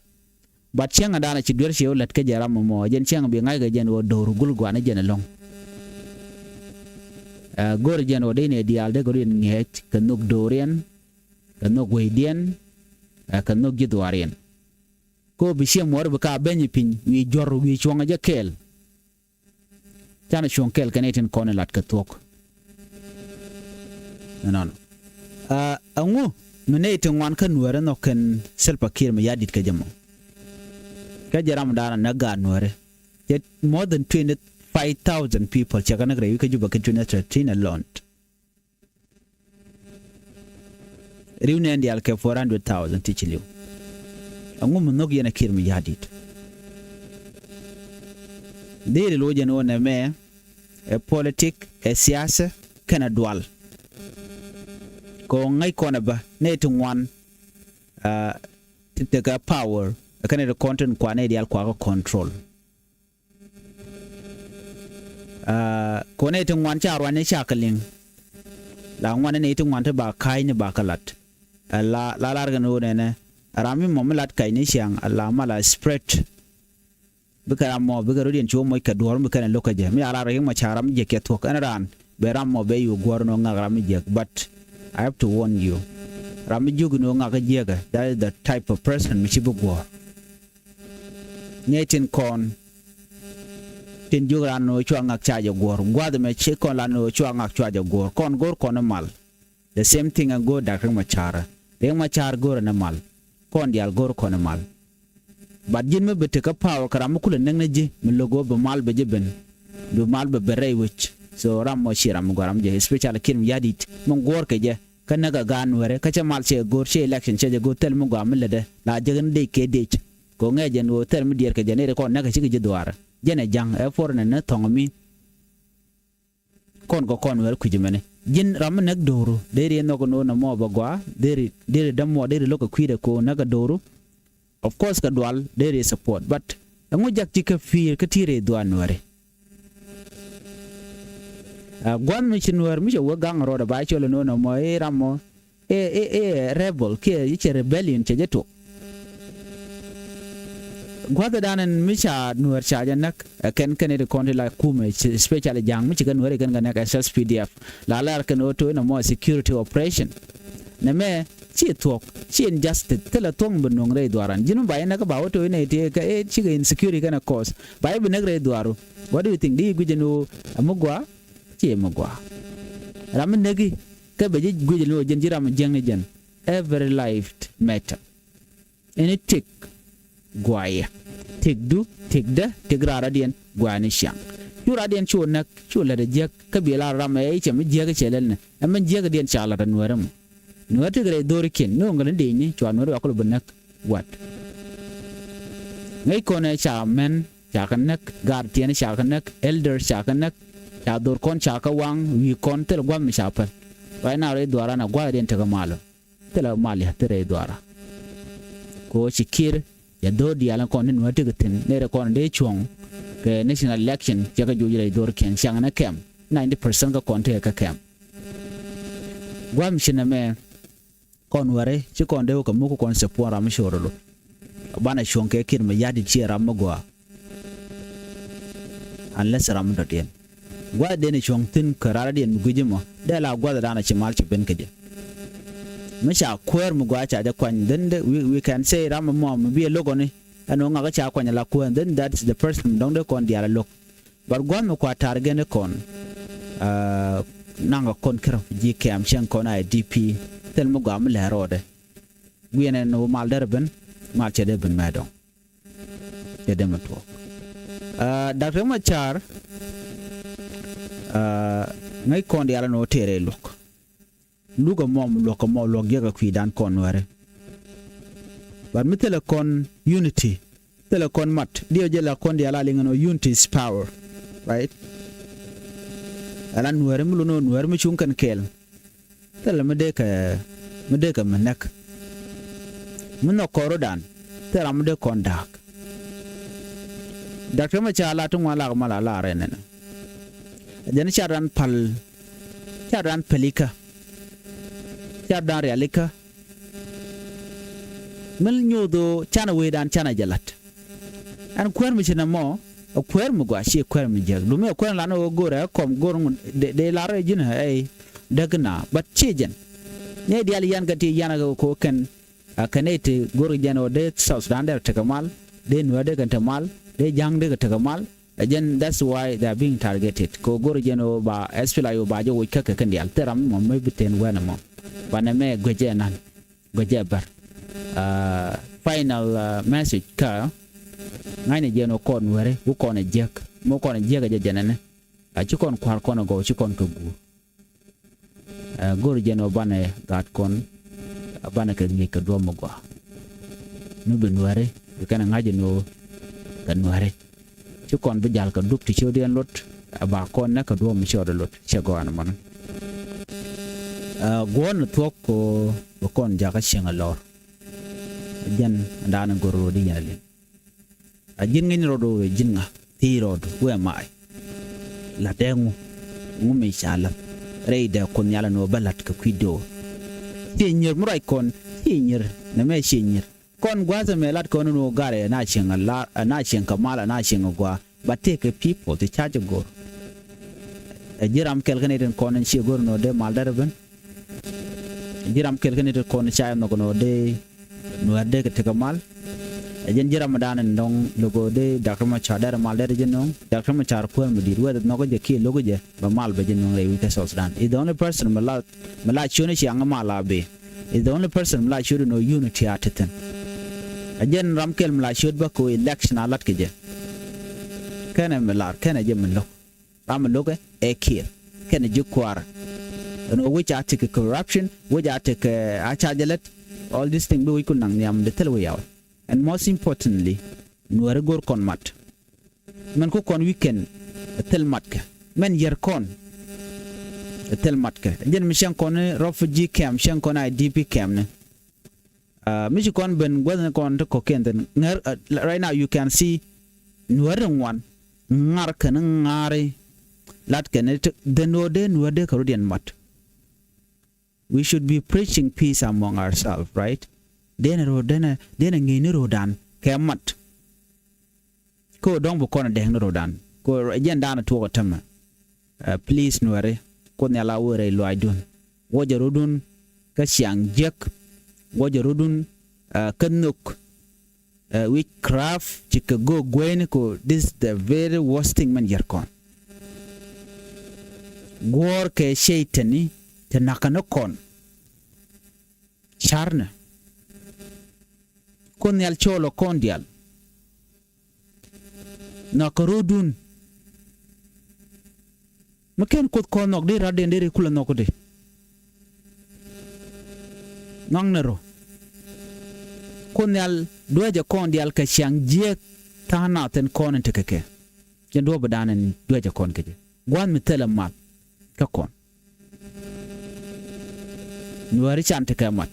But cäŋ ɛ danɔ ci duer ciɛ wä lät kä jɛ ram mɔ, jɛn cäŋ bi ŋa̱ckɛ jɛn ɣöö do̱r gul gua̱n jɛn ɛlɔ̱ŋ. Ah, go̱r jɛn ɣöö dee nɛ diaal dee kɛ ruin ŋi̱eec kɛ nhök do̱riɛn, kɛ nhök wecdiɛn, ah, kɛ nhök ji̱ dhuaariɛn. Ko bi ciɛ muɔɔr bi ka beny piny wi̱i̱ juɔ̱r wi̱i̱ cuɔ̱ŋ jɛ kɛɛl. Canɛ cuɔ̱ŋ kɛl kɛ nɛy tin kɔn in lat kɛ thuɔ̱k. Ɛnɔnɔ. Ah, ɛŋu mi nɛy ti ŋuan kä Nuäärɛ nhɔk kɛn Salva Kiir Mayardit kɛ jɛ mɔ? Kä jɛ ram daanɔ näk gaat Nuäärɛ. Cɛ more than twenty-five thousand people cɛ kɛ näk rɛy wi̱c kä Juba kɛ twenty thirteen alone. Ri̱w nɛn diaal kɛ four hundred thousand ti ci li̱w. Ɛŋu mi nhök yɛn ɛ Kiir Mayardit? Dhiri lo̱c ɛn ɣöö nɛmɛ ɛ politik, ɛ siasa, kɛnɛ dual. Kɛ ɣöö ŋäc kɔn ɛ bä nɛy ti ŋuan, ah, ti tekɛ power, ɛ kɛnɛ ti kɔn tin kua nɛy diaal kua kɛ control. Ah, kɔn nɛy ti ŋuan ca ruanyni ca kɛ liŋ. La ŋuan nɛy ti ŋuan ti ba ka̱cni ba kɛ lat. Ala, la lar kɛn ɣöö nɛnɛ ram mi mɔ mi lat ka̱cni ciaŋ ala mal a spread. Bikɛ ram mɔ bikɛ rɔ̱diɛn ci wä moc kɛ duɔ̱ɔ̱r mi kɛn ɛ lo̱k kä jɛ. Mi a lar Riek Machar ram mi jiäk cɛ thuɔ̱k ɛn raan bɛ ram mɔ bɛ yo̱o̱ guɔ̱ɔ̱r nɔ ŋak ram mi jiäk. But I have to warn you. Ram mi jiök nɔ ŋak kä jiäkä, that is the type of person mi ci bi guɔ̱ɔ̱r. Nɛy tin kɔn tin jiök raan ni ɣöö cua ŋak ca jɛ guɔ̱ɔ̱r. Gua̱a̱th ɛmɛ ci kɔn lat ni ɣöö cua ŋak cua jɛ guɔ̱ɔ̱r. Kɔn go̱o̱r kɔn i̱ mal. The same thing ɛn go̱o̱r dak Riek Machar. Riek Machar go̱o̱r ɛn i̱ mal. Kɔn diaal go̱o̱r kɔn i̱ mal. But ji̱n mi bi tekɛ power kɛ ram mi kulɛ näk ni ji̱ mi lo̱k ɣöö bi mal bɛ ji̱ ben. Bi mal bɛ ben rɛy wec. So ram mɔ ci ram mi gɔaa ram jɛ, especially Kiir Mayardit mi guɔ̱ɔ̱r kɛ jɛ. Kä näk ɛ gaat Nuäärɛ kä cɛ mal cɛ go̱o̱r, cɛ election cɛ jɛ go̱o̱r, thil mi gɔaa mi lätdɛ la jek ni dec kɛ dec. Kɛ ŋɛɛ jɛn ɣöö thil mi diɛɛr kɛ jɛ nɛy ti kɔn näk ɛ cikɛ ji̱ dhuaarä. Jɛn ɛ ja̱ŋ ɛ fornɛ ni thɔŋ mi kɔn kɛ kɔn Nuäärɛ kui̱c mɛni. Ji̱n ram mi näk do̱ru deri nhɔk ni ɣöö nɔmɔ bɛ gɔaa, deri, deri dämuɔ, deri lo̱k kɛ kui̱dɛ kɛ ɣöö näk ɛ do̱ru. Of course kɛ dual deri support, but ɛŋu jak ci kä pi̱i̱r kä ti̱i̱r rɛy dhuaar Nuäärɛ? Ah, gua̱n mi ci Nuäär mi cɛ wä gaŋ rɔɔdɛ ba cɔl ni ɣöö nɔmɔ i̱ ram mɔ i̱, i̱, i̱ rebel kiɛ i̱ cɛ rebellion cɛ jɛ tuɔk. Gua̱thdan ɛn mi ca Nuäär ca jɛ näk ɛ kɛn kɛn i̱ ti kɔn ti la kumɛ, especially ja̱a̱ŋ mi ci kɛ Nuäär i̱ kɛn kɛ näk S S P D F. La lɛr kɛn ɣöö to̱ inɔ mɔ security operation. Nɛmɛ ci thuɔ̱k, ci injustice, thilɛ thuɔ̱k mi bi nuɔ̱ŋ rɛy dhuaran. Ji̱n mi ba inɛ kä ba wä to̱ inɛ ti kɛ i̱ cikɛ insecurity kɛnɛ cause. Ba i̱ bi näk rɛy dhuaru. What do you think? Di i̱ guic ɛn ɣöö ɛ mi gɔaa? Ci ɛ mi gɔaa. Ram mi näki kä bɛ ji̱ guic ɛn ɣöö jɛn ji̱ ram mi jiäkni jɛn. Every life matter. Ɛn i̱ tëk guayɛ. Tëkdu, tëkdä, tëk raar rɔ̱diɛn guayɛ ni ciaŋ. Cu raar rɔ̱diɛn cu näk, cu lät ɛ jiäk, kä bi lar ram ɛ i̱ cɛ mi jiäk i̱ cɛ lɛl ni. Ɛ mi jiäk rɔ̱diɛn ca lat ɛ Nuäärä mɔ. Nuäär tëk rɛy dho̱rikiɛn, ni ɣöö ŋäl ni dëëcni, cua Nuäär cua kulɛ bi näk. Wat. Ŋäc kɔn ɛ ca män, ca kɛ näk, gaat tiɛn ca kɛ näk, elder ca kɛ näk, ca dhor kɔn ca kɛ waŋ, wi̱i̱ kɔn, thil gua̱th mi ca päl. Right now rɛy dhuaaran ɛ gua̱thdiɛn tekɛ mal ɔ. Thilɛ mal yɛ thil rɛy dhuaara. Kɛ ɣöö ci Kiir cɛ dho̱r diaal in kɔn ni Nuäär tekɛ thi̱n, nɛy rɛ kɔn dee cuɔ̱ŋ kɛ national election, cɛ kɛ joc rɛy dho̱rkiɛn, ciaŋ ni kɛm, ninety percent kä kɔn tekɛ kä kɛm. Gua̱a̱th mi ci nɛmɛ, kɔn Nuäärɛ ci kɔn dee wä kɛ muk kɔn support ram mi ci ɣɔr ɛ lo̱t. Banɛ cuɔ̱ŋ kɛ Kiir Mayardit, ciɛ ram mi gɔaa. Unless ram mi dɔ̱diɛn. Gua̱thdiɛn i̱ cuɔ̱ŋ thi̱n kɛ raar rɔ̱diɛn mi gui̱c imɔ, dee la gua̱thdan a ci mal ci ben kä jɛ. Mi ca kuäär mi gɔaa ca jɛ kuany, then the, we, we can say ram mɔ mi bi ɛ lo̱k ɔni, ɛn ɣöö ŋakä ca kuany ala kuäär, then that's the person mi dɔ̱ŋ dee kɔn diaal ɛ lo̱k. But gua̱th mi kua target ni kɔn, ah, naŋ kɛ kɔn kä refugee camp, cieŋ kɔn I D P, thil mi gɔaa mi lɛ rɔɔdɛ. Guiɛn ɛn ɣöö mal derɛ ben, mal cɛ dee ben mɛ dɔ̱ŋ. Ɛ dee mi tuɔɔk. Aa, Doctor Machar, aa, ŋäc kɔn diaal ni wä tëë rɛy luɔk. Luk ɛmɔ mi luɔk ɛmɔ luɔk jiäk ɛ kui̱dan kɔn Nuɛri. But mi thilɛ kɔn unity, thilɛ kɔn mat, diɛ jɛ la kɔn diaal a liŋ ɛn ɣöö unity is power, right? Ala Nuɛri mi lun ɣöö Nuɛri mi cuŋ kɛn kɛɛl. Thilɛ mi dee kɛ, mi dee kɛ mi näk. Mi nhɔk kɔn rɔ̱dan, thilɛ ram mi dee kɔn da̱a̱k. Doctor Machar la ti ŋuan lak mal a lar ɛn ɛn. Jɛn ca rɔ̱dan pal, ca rɔ̱dan pälikä, ca rɔ̱dan rialikä. Mi nyoth ɣöö canɛ wecdan canɛ jɛ la̱t. Ɛn kuäär mi ci nɛmɔ, ɛ kuäär mi gɔaa, /ciɛ kuäär mi jiäk. Lumi ɛ kuäär lan ɣöö go̱rɛ ɛ kɔm go̱r ŋun dee, dee lar ɛ ji̱n ɛ, ɛ däk na. But /ciɛ jɛn. Nɛy diaal yan kä ti yan kä kɔ kɛn, a kɛn nɛy ti go̱r jɛn ɣöö dee South Sudan dee tekɛ mal, dee Nuɛr dee kɛn te mal, dee Ja̱ŋ dee kɛ tekɛ mal. Ɛ jɛn, that's why they are being targeted. Kɛ ɣöö go̱r jɛn ɣöö ba SPLA-IO ba jɛ woc kä kɛ kɛn diaal. Thil ram mɔ mi bi ten wɛn ɛmɔ. Banɛ mɛ guic ɛ nan. Guic ɛ bär. Aa, final, aa, message kä ŋa̱cnɛ jɛn ɣöö kɔn Nuɛri, wä kɔn ɛ jiäk. Mi wä kɔn ɛ jiäk ɛ jɛ jɛn ɛnɛ. A ci kɔn kua̱r kɔn ɛ gɔw, ci kɔn kɛ guur. Ɛ, go̱r jɛn ɣöö banɛ gaat kɔn, ɛ, banɛ kɛ ŋi̱i̱c kɛ duɔ̱ɔ̱p mi gɔaa. Mi bi Nuɛri, bi kɛn ɛ ŋa̱c ɛn ɣöö kɛ Nuɛri. Ci kɔn bi jal kɛ dup ti ciötdiɛn lot, ɛ, ba kɔn nɛ kɛ duɔ̱ɔ̱p mi ciötdɛ lot, cɛ gɔaa ɛn mɔnɔ. Ɛ, guɔ̱ɔ̱n ɛ thuɔ̱k kɛ ɣöö bi kɔn jakä cieŋ ɛ lɔr. Jɛn ɛn daanɛ go̱r ɣöö di yɛn ɛ liŋ. A ji̱n ŋäcni rɔɔdu, ji̱n ŋa thiec rɔɔdu wee mac. La̱t dee ŋu, ŋu mi ca la̱t rɛy dee Kuoth Nhial ɛn ɣöö bä la̱t kɛ kui̱ do̱o̱r. Thiec nyier mi ruac kɔn, thiec nyier, nɛmɛ thiec nyier. Kɔn gua̱a̱th ɛmɛ lat kɔn ɛn ɣöö garɛ na cieŋ a lar, na cieŋ kɛ mal, na cieŋ a gua̱a̱. Ba tëëkɛ people ti ca jɛ go̱r. Ɛ ji̱ ram kɛl kä nɛy tin kɔn in ciɛ go̱r ɛn ɣöö dee mal derɛ ben. Ji̱ ram kɛl kä nɛy tin kɔn ca jɛ nhɔk ɛn ɣöö dee Nuɛr dee kɛ tekɛ mal. Ɛ jɛn ji̱ ram mi da̱a̱n in dɔ̱ŋ lo̱k ɣöö dee Doctor Machar derɛ mal derɛ jɛ nööŋ. Doctor Machar kuäär mi di̱i̱t whether nhɔkä jɛ kiɛ lo̱kä jɛ, bɛ mal bɛ jɛ nööŋ rɛy wi̱c kä South Sudan. Is the only person mi la, mi la ciötni ciaŋ mal a bee. Is the only person mi la ciöt ɛn ɣöö unity a te thi̱n. Ɛ jɛn ram kɛl mi la ciöt bä kɛ ɣöö election a la̱t kɛ jɛ. Kɛnɛ mi lar, kɛnɛ jɛ mi lo̱k. Ram mi lo̱kɛ ɛ Kiir kɛnɛ ji̱ kua̱r. Ɛn ɣöö wec a tekɛ corruption, wec a tekɛ a ca jɛ lät. All these things bi wec ku naŋ nhiam di thil wec yaw. And most importantly, Nuɛri go̱r kɔn mat. Mɛn ku kɔn weekend ɛ thil matkɛ. Mɛn yɛr kɔn ɛ thil matkɛ. Jɛn mi cieŋ kɔn ni refugee camp, cieŋ kɔn IDP camp ni. Aa, mi ci kɔn ben guäthni kɔn ti kɔ̱kiɛn thi̱n. Ŋär, aa, right now you can see Nuäär ti ŋuan ŋar kɛn ŋa̱ri. Lat kɛn ti dhen ɣöö dee Nuäär dee kɛ rɔ̱diɛn mat. We should be preaching peace among ourselves, right? Dee ni rɔ̱, dee ni, dee ni ŋi̱i̱c ni rɔ̱dan kɛ mat. Kä dɔ̱ŋ bi kɔn a dɛŋ ni rɔ̱dan. Kä jɛn da̱a̱n a tuɔɔk a tämɛ. Ɛ, please Nuɛri, Kuoth Nhial a wee rɛy lɔaacdun. Wä jɛ rɔ̱dun kä ciaŋ jiäk. Wä jɛ rɔ̱dun, ɛ, kä nhök. Ɛ, witchcraft cikɛ go̱o̱k gueyni kɔ, this is the very worst thing mɛn yɛr kɔn. Guɔ̱ɔ̱r kɛ cɛy-tani ti nakä ni kɔn. Carnɛ. Kuoth Nhial cɔɔl ɔ kɔn diaal. Nhɔakä rɔ̱dun. Mi /ken Kuoth kɔn nhɔk di rat den deri kulɛ nhɔk di. Nhɔaknɛ rɔ. Kuoth Nhial duäcɛ kɔn diaal kɛ ciaŋ jiäk tha̱a̱ŋ nath in kɔn in tekɛ kɛ. Jɛn duɔ̱ɔ̱p bi da̱a̱n in duäcɛ kɔn kɛ jɛ. Gua̱a̱th mi thilɛ mal kä kɔn. Nuääri can tekɛ mat.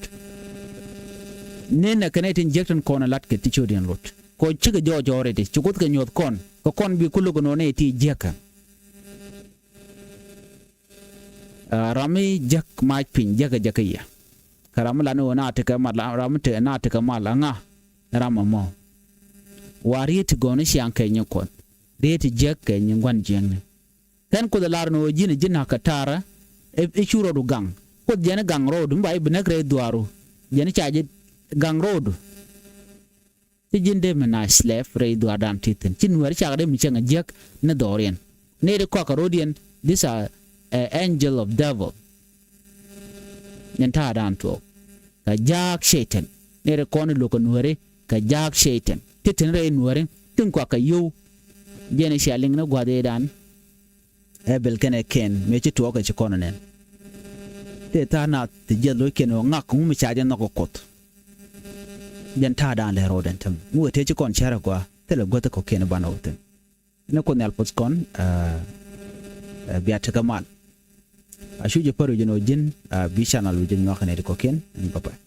Ni nɛ kɛ nɛy tin jiäk tin kɔn in latkɛ ti ciötdiɛn luɔt. Kɔ cikɛ jɔɔc jɔɔri ti ci Kuoth kɛ nyuɔ̱th kɔn kɛ kɔn bi kuluk in ɣöö nɛy ti jiäkä. Aa, ram mi jäk mac piny jäkä jäkä yɛ. Kä ram mi lat ni ɣöö na tekɛ mat, ram mi te na tekɛ mal aŋa ram ɛmɔ. Wa riet ti gɔ̱ni ciaŋ kɛ nyin Kuɔth. Riet ti jiäk kɛ nyin gua̱n jiäkni. Kɛn Kuoth ɛ lar ni ɣöö ji̱n ɛ ji̱ na̱k kɛ ta̱rä i̱ cu rɔɔdu gaŋ. Kuoth jɛn i̱ gaŋ rɔɔdu mi ba i̱ bi näk rɛy dhuaaru. Jɛn i̱ ca ji̱ gaŋ rɔɔdu. Ci ji̱n dee mi na slave rɛy dhuaardan ti thi̱n. Ci Nuääri cakɛ dee mi cieŋ a jiäk ni dhɔriɛn. Ni ri kɔakɛ rɔɔdiɛn, these are, eh, angel of devil. Nyɛn ta̱a̱dan tuɔɔk. Kɛ jaak cɛy-tan. Ni ri kɔn i̱ lo̱k kɛ Nuääri kɛ jaak cɛy-tan. Ti thi̱n rɛy Nuääri. Tin kua kɛ yio̱w. Jɛn i̱ cia liŋ ni gua̱th ëëdan. Ɛ Bil kɛnɛ Kɛn mëë ci tuɔɔk kɛ ci kɔn nɛn. Tëë tha̱a̱ŋ nath ti jiɛth lo̱ckiɛn ɣöö ŋak ŋu mi ca jɛ nhɔk kɛ Kuoth. Jɛn ta̱a̱dan lɛ ro̱o̱dɛn täämɛ mi wëë tëë ci kɔn cär ɛ gɔaa thilɛ guäth kɔ̱kiɛn banɛ wä thi̱n. Ni Kuoth Nhial puɔth kɔn. Ɛ, ɛ, bia tekɛ mal. A cu jɛ pär wi̱c ɛn ɣöö ji̱n, ɛ, bi channel wi̱c jɛ nyuak kɛ nɛy ti kɔ̱kiɛn. Ɛn bye bye.